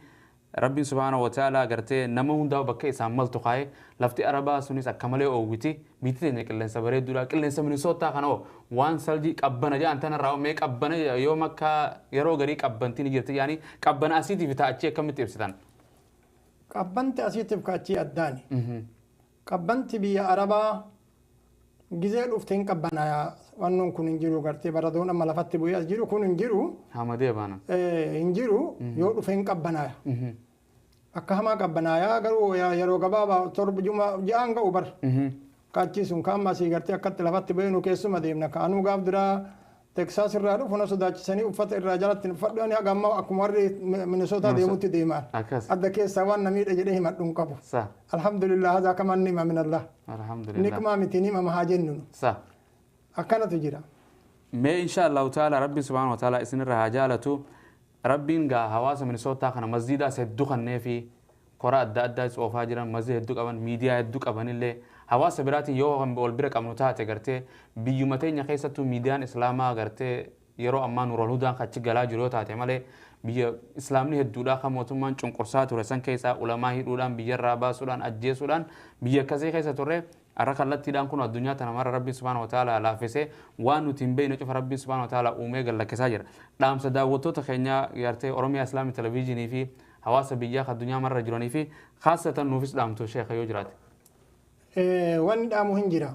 Rabbiin subhaanahu wa ta'ala gartee nama hundaa bakka isaan maltu kaa'e lafti arabaa sunis akka malee oowwiti biyyi teenya qilleensa bareedduudha qilleensa Minisootaa kana hoo waan saljii qabbana jedhan tanarraa mee qabbana yoo makka yeroo garii qabbantii ni jirti yaani qabbana asiitiif ta'achii akkamitti ibsitan? Qabbanti asiitiif ka'achii addaani. Qabbanti biyya arabaa gizee dhufteen qabbanaa wannoon kun hin jiru gartee baradoon amma lafatti bu'ee as jiru kun hin jiru. Hamadee baana. Hin jiru yoo dhufeen qabbanaa. Akka hamaa qabbanaayaa garuu yeroo gabaabaa torba juma ja'aan ga'u bar. Kaachii sun kan asii gartee akkatti lafatti bu'ee nu keessuma deemna kaanuu gaaf duraa Teksaas irraa dhufu na sodaachisanii uffata irraa jalatti uffadhu ani haga ammaa akkuma warri Minisootaa deemutti deemaan. Adda keessaa waan na miidhe jedhee himadhu hin qabu. Alhamdulillah haza kaman nima min Allah. Niqmaa miti nima haa jennu. Akkanatu jira. Mee insha Allahu ta'ala rabbi subhaanahu wa ta'ala isinirra haa jaalatu. Rabbiin gaa hawaasa Minisootaa kana masjiidaas hedduu kannee fi koraa adda addaas oofaa jiran masjida hedduu qaban miidiyaa hedduu qabanillee hawaasa biraatiin yoo wal bira qabnu taate gartee biyyuma teenya keessattuu miidiyaan islaamaa gartee yeroo ammaa Nuurul Hudaan achi galaa jiru yoo taate malee biyya islaamni hedduudhaa kan mootummaan cunqursaa ture san keessaa ulamaa hidhuudhaan biyyarraa baasuudhaan ajjeesuudhaan biyya akkasii keessa turre har'a kallattiidhaan kun addunyaa tana mara rabbiin subhaanahu wa ta'ala laaffisee waan nuti hin beekne cufa rabbiin subhaanahu wa ta'ala uumee gallakkisaa jira. Dhaamsa daawwattoota keenyaa gartee Oromiyaa Islaamii Televiizinii fi hawaasa biyyaa addunyaa marra jiranii fi khaasatan nuufis dhaamtu sheekha yoo jiraate. Wanni dhaamu hin jira.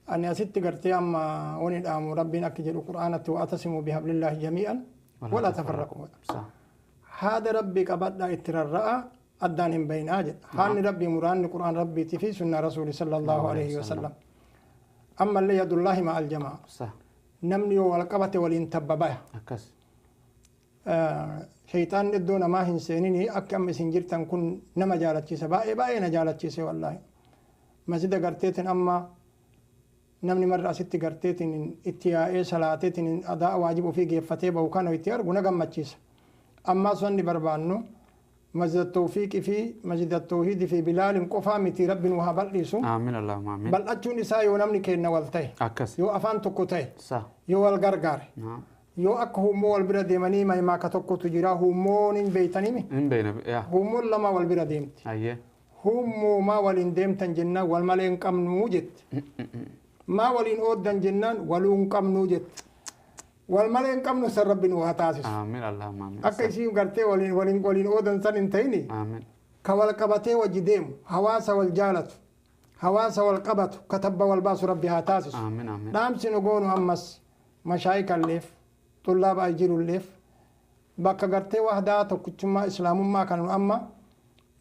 Ani asitti gartee amma wanni dhaamu rabbiin akka jedhu qur'aanatti wa'tasimu bihablillaahi jamii'an walaa tafarraquu. Haada rabbii qabadhaa itti rarra'a addaan hin bayinaa jedha. Haanni rabbii muraanni qur'aan rabbiitii fi sunnaa rasuuli sallallahu alaihi wasallam. Ammallee yadullaahi ma'al jamaa. Namni yoo wal qabate waliin tabba baya. Shayxaanni iddoo namaa hin seenini akka amma isin jirtan kun nama jaalachiisa baay'ee baay'ee na jaalachiise wallaahi. Masjida garteetiin amma namni marra asitti garteetiin itti yaa'ee salaateetiin adaa waajiba ofii geeffatee bahu kana itti argu na gammachiisa. Ammaas wanni barbaannu masjida tawfiiqii fi masjida tawhiidii fi bilaalin qofaa miti rabbi nu haa bal'isu. Amiin Allahumma amiin. Bal'achuun isaa yoo namni kenna wal ta'e. Yoo afaan tokko ta'e. Yoo wal gargaare. Yoo akka hummoo wal bira deemanii maaka tokkotu jira hummoon hin beeytanii. Hin beeyna. Hummoon lama wal bira deemti. Hummoo maa waliin deemtan jennaan wal malee hin qabnuu jette. Maa waliin ooddan jennaan waluu hin qabnuu jette. Wal malee hin qabnu san rabbi nu haa taasisu. Amiin Allahumma amiin. Akka isiin gartee waliin waliin waliin oodan san hin ta'ini. Amiin. Ka wal qabatee wajji deemu hawaasa wal jaalatu hawaasa wal qabatu ka tabba wal baasu rabbi haa taasisu. Amiin amiin. Dhaamsi nu goonu ammas mashaayikalleef xullaaba jirulleef bakka gartee wahdaa tokkichummaa islaamummaa kan amma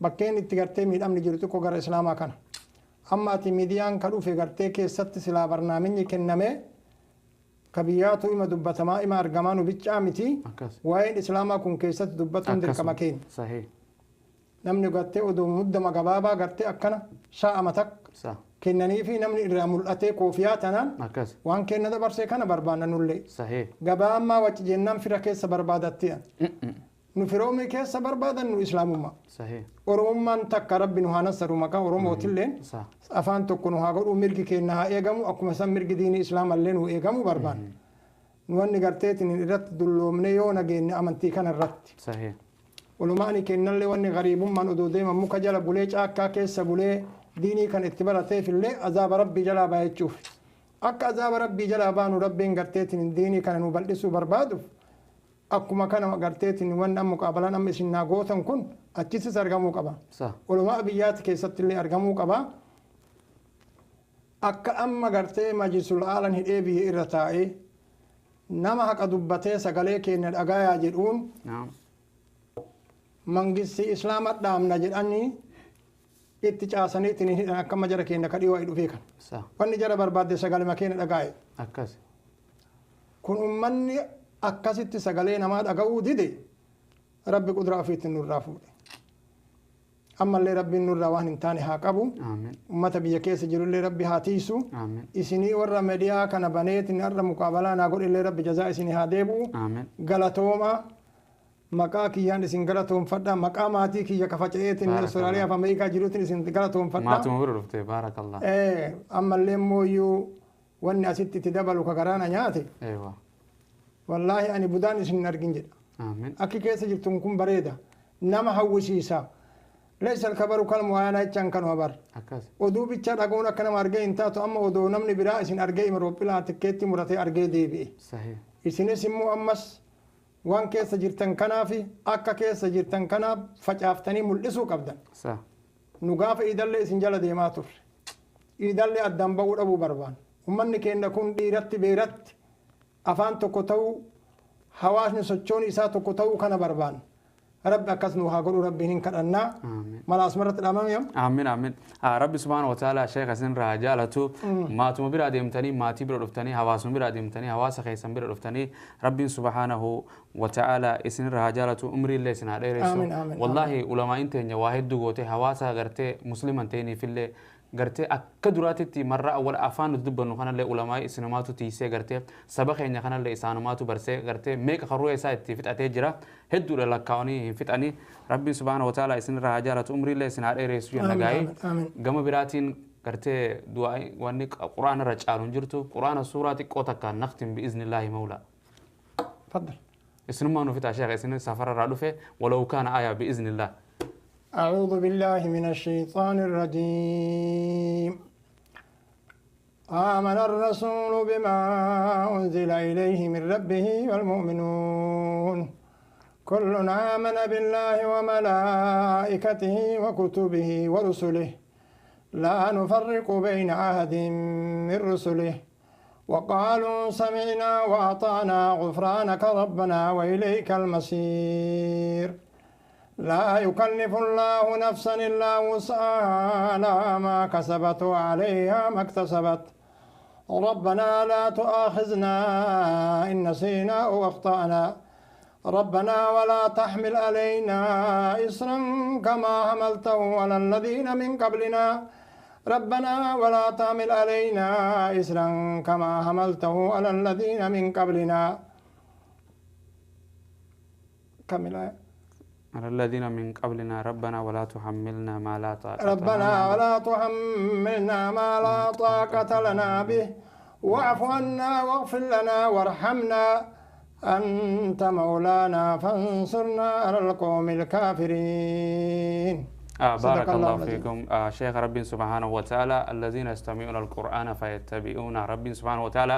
bakkeen itti gartee miidhamni jiru xiqqoo gara islaamaa kana. Amma ati miidiyaan ka dhufe gartee keessatti silaa barnaaminyi kenname ka biyyaatu ima dubbatamaa ima argamaa nu biccaa miti waa'een islaamaa kun keessatti dubbatuun dirqama keenya. Namni gartee odoo muddama gabaabaa gartee akkana sa'a takka kennanii fi namni irraa mul'atee koofiyaa tanaan waan kenna dabarsee kana barbaanna nullee. Gabaa ammaa wacci jennaan fira keessa barbaadatti. Nu firoomii keessa barbaadan nu islaamummaa. Oromummaan takka rabbi nu haa nassaru maqaa Oromootilleen afaan tokko nu haa godhu mirgi keenya haa eegamu akkuma san mirgi diinii islaamallee nu eegamu barbaanna. Nu wanni garteetiin irratti dulloomne yoo nageenne amantii kana irratti. Walumaani kennallee wanni gariibummaan odoo deeman muka jala bulee caakkaa keessa bulee diinii kan itti barateefillee azaaba rabbii jalaa baayachuuf. Akka azaaba rabbii jalaa baanu rabbiin garteetiin diinii kana nu bal'isuu barbaaduuf akkuma kana garteetiin wanni amma muqaabalaan amma isin naa gootan kun achittis argamuu qaba. Walumaa biyyaatti keessatti illee argamuu qaba. Akka amma gartee majlisul aalan hidhee biyya irra taa'ee nama haqa dubbatee sagalee keenya dhagayaa jedhuun mangisti islaama dhaamna jedhanii itti caasaniitiin hidhan akkama jara keenya kadhii waa'ee dhufee kan. Wanni jara barbaadde sagalema keenya dhagaa'e. Kun ummanni akkasitti sagalee namaa dhaga'uu dide rabbi quduraa ofiitti nurraa fuudhe. Ammallee rabbiin nurraa waan hin taane haa qabu. Ummata biyya keessa jirullee rabbi haa tiisu. Isinii warra mediyaa kana baneetiin har'a muqaabalaa naa godhillee rabbi jazaa isinii haa deebi'u. Galatooma maqaa kiyyaan isin galatoomfadha. Maqaa maatii kiyya kafaca'eetiin Austraaliyaa fi Ameerikaa jiruutiin isin galatoomfadha. Maatuma bira dhufte baarakallah. Ammallee immoo wanni asitti itti dabalu ka garaana nyaate. Wallaahi ani budaan isin hin argin jedha. Akki keessa jirtun kun bareeda. Nama hawwisiisa. Laysa alkabaru kalmu'aanaa jechaan kanuma bar. Oduu bicha dhaguun akka nama argee hin taatu amma odoo namni biraa isin argee Awurooppilaa tikkeetti muratee argee deebi'e. Isinis immoo ammas waan keessa jirtan kanaaf akka keessa jirtan kanaaf facaaftanii mul'isuu qabdan. Nu gaafa iidallee isin jala deemaa turre. Iidallee addaan ba'uu dhabuu barbaanna. Uummanni keenya kun dhiiratti beeratti afaan tokko ta'uu hawaasni sochoon isaa tokko ta'uu kana barbaanna. Rabbi akkas nu haa godhu rabbiin hin kadhannaa. Mala asumarratti dhaamame. Amiin amiin. Rabbi subhaanahu wa ta'ala sheekha isin irraa jaalatu maatuma bira deemtanii maatii bira dhuftanii hawaasuma bira deemtanii hawaasa keessan bira dhuftanii rabbiin subhaanahu wa ta'ala isin irraa jaalatu umrii illee isin haa dheeressu. Wallaahi ulamaa'in teenya waa hedduu goote hawaasa gartee musliman ta'iniifillee gartee akka duraatitti marra awwal afaan nuti dubbannu kanallee ulamaa isinumaatu tiisee gartee saba keenya kanallee isaanumaatu barsee gartee meeqa karoo isaa itti fixatee jira hedduudha lakkaa'anii hin fixanii rabbiin subhaana wa ta'ala isinirraa haa jaalatu umriillee isin haa dheeressu jenna gaa'ee gama biraatiin gartee du'aa wanni quraana irra caalu hin jirtu quraana suuraa xiqqoo takkaan naqtin bi'iznillaahi mawlaa. Isinummaa nu fixa sheekha isin safararraa dhufe walaw kaana aayaa bi'iznillah. أعوذ بالله من الشيطان الرجيم. آمن الرسول بما أنزل إليه من ربه والمؤمنون كل آمن بالله وملائكته وكتبه ورسله لا نفرق بين أحد من رسله وقالوا سمعنا وأطعنا غفرانك ربنا وإليك المصير. لا يكلف الله نفسا إلا وسعها لها ما كسبت وعليها ما اكتسبت. ربنا لا تؤاخذنا إن نسينا أو أخطأنا. ربنا ولا تحمل علينا إصرا كما حملته على الذين من قبلنا. ربنا ولا تحمل علينا إصرا كما حملته على الذين من قبلنا. كمل. على الذين من قبلنا ربنا ولا تحملنا ما لا طاقة ربنا ولا تحملنا ما لا طاقة لنا به واعف عنا واغفر لنا وارحمنا أنت مولانا فانصرنا على القوم الكافرين. بارك الله فيكم شيخ ربي سبحانه وتعالى الذين يستمعون القرآن فيتبعون ربي سبحانه وتعالى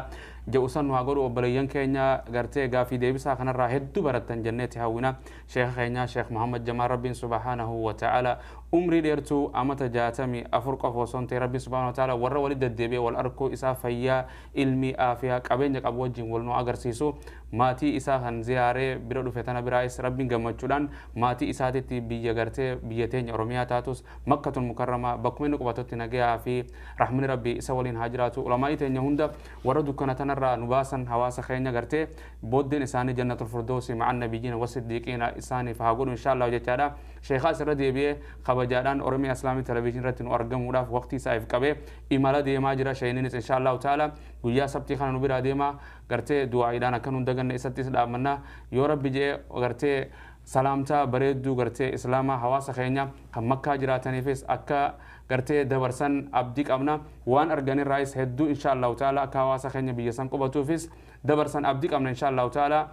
جوسن وغرو وبليان كينيا غرتي غافي ديبسا خنا را هدو برتن جنتي هاونا شيخ كينيا شيخ محمد جمال ربي سبحانه وتعالى Umrii dheertuu amata 64 qofa osoo hin ta'in Rabbi subhaanahu wa ta'ala warra walitti deddeebi'ee wal arkuu isaa fayyaa, ilmii, aafiyaa, qabeenya qabu wajjin wal nu agarsiisu. Maatii isaa kan ziyaaree bira dhufe tana biraayis Rabbiin gammachuudhaan maatii isaatitti biyya gartee biyya teenya Oromiyaa taatus Makkatul Mukarramaa bakkuma inni qubatutti nagayaa fi rahmani Rabbii isa waliin haa jiraatu. Ulamaa'ii teenya hunda warra dukkana tanarraa nu baasan, hawaasa keenya gartee booddeen isaanii jannatul firdoosi ma'an nabiyyiina wasiddiiqiina isaaniif haa godhu inshaallah jechaadha. Sheekhaa asirra deebi'ee kabajaadhaan Oromiyaa Islaamii Televiizhinii irratti nu argamuudhaaf waqtii isaaf qabee imala deemaa jira. Sheeninis inshaallahu ta'ala guyyaa sabtii kana nu biraa deemaa, gartee du'aa'iidhaan akka nu hin daganne isattis dhaabmanna. Yoo Rabbi je'e gartee salaamtaa bareedduu gartee islaamaa hawaasa keenya kan Makkaa jiraataniifis akka gartee dabarsan abdii qabna. Waan arganirraayis hedduu inshaallahu ta'ala akka hawaasa keenya biyya san qubatuufis dabarsan abdii qabna inshaallahu ta'ala.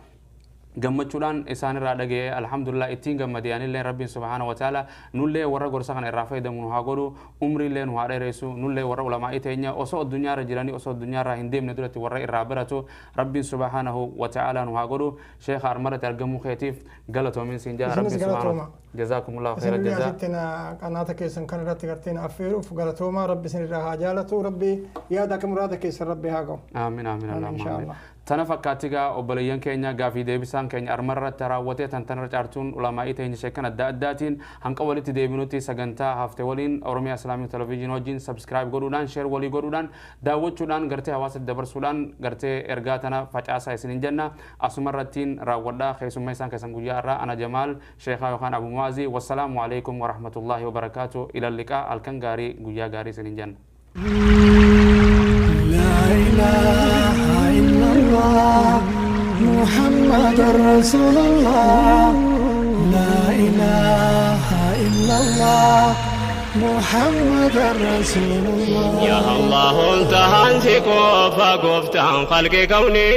Gammachuudhaan isaanirraa dhaga'ee alhamdulillah ittiin gammade anillee. Rabbiin subhaana wa ta'ala nullee warra gorsa kana irraa fayyadamu nu haa godhu, umriillee nu haa dheeressu. Nullee warra ulamaa'ii teenya osoo addunyaarra jiranii osoo addunyaarraa hin deemne duratti warra irraa baratu Rabbiin subhaanahu wa ta'ala nu haa godhu. Sheekha, armarratti argamuu keetiif galatoomin siin jaa. Isinis Rabbiin subhaana galatooma. Jazaakumullahu khayra Isinillee jazaa. Asitti na qanaata keessan kan irratti gartee na affeeruuf galatooma. Rabbi isinirraa haa jaalatu, Rabbi yaada akka muraada keessan Rabbi haa ga'u. Aamin, aamin. Aamin, Allahumma aamin. Inshaallah. Tana fakkaatti gaa obboleeyyan keenya, gaafii deebisaan keenya armarratti raawwatee tan tanarra caartuun ulamaa'ii teenya sheekan adda addaatiin hanqa walitti deebinutti sagantaa hafte waliin Oromiyaa Islaamii Televiizhinii wajjin subscribe godhuudhaan, share walii godhuudhaan, daawwachuudhaan, gartee hawaasatti dabarsuudhaan gartee ergaa tana facaasaa isiniin jenna. Asumarrattiin raawwadhaa. Keessummaa isaan keessan guyyaa irraa ana Jamaal Sheekaa yookaan Abu Muwaazii. Wassalaamu alaikum warahmatullaahi wabarakaatu. Ila liqaa, halkan gaarii, guyyaa gaarii isiniin jenna. لا إله إلا الله محمد رسول الله، لا إله إلا الله محمد رسول الله. يا الله انتهى qofa gooftaan qalqi kawni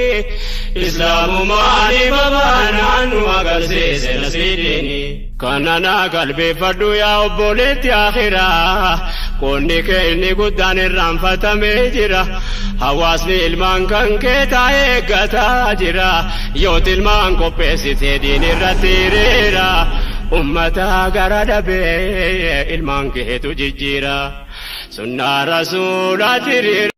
islaamumaani babaanaan nu agarsiise nasiidini kana na qalbeeffadhu yaa obboleetti akhiraa, qonni kee inni guddaan irraanfatamee jira. Hawaasni ilmaan kan kee taa'ee eeggataa jira. Yoo ilmaan qopheessitee diin irratti hiriira, ummata gara dhabee ilmaan keetu jijjiira sunnaa rasuulaatti hiriira.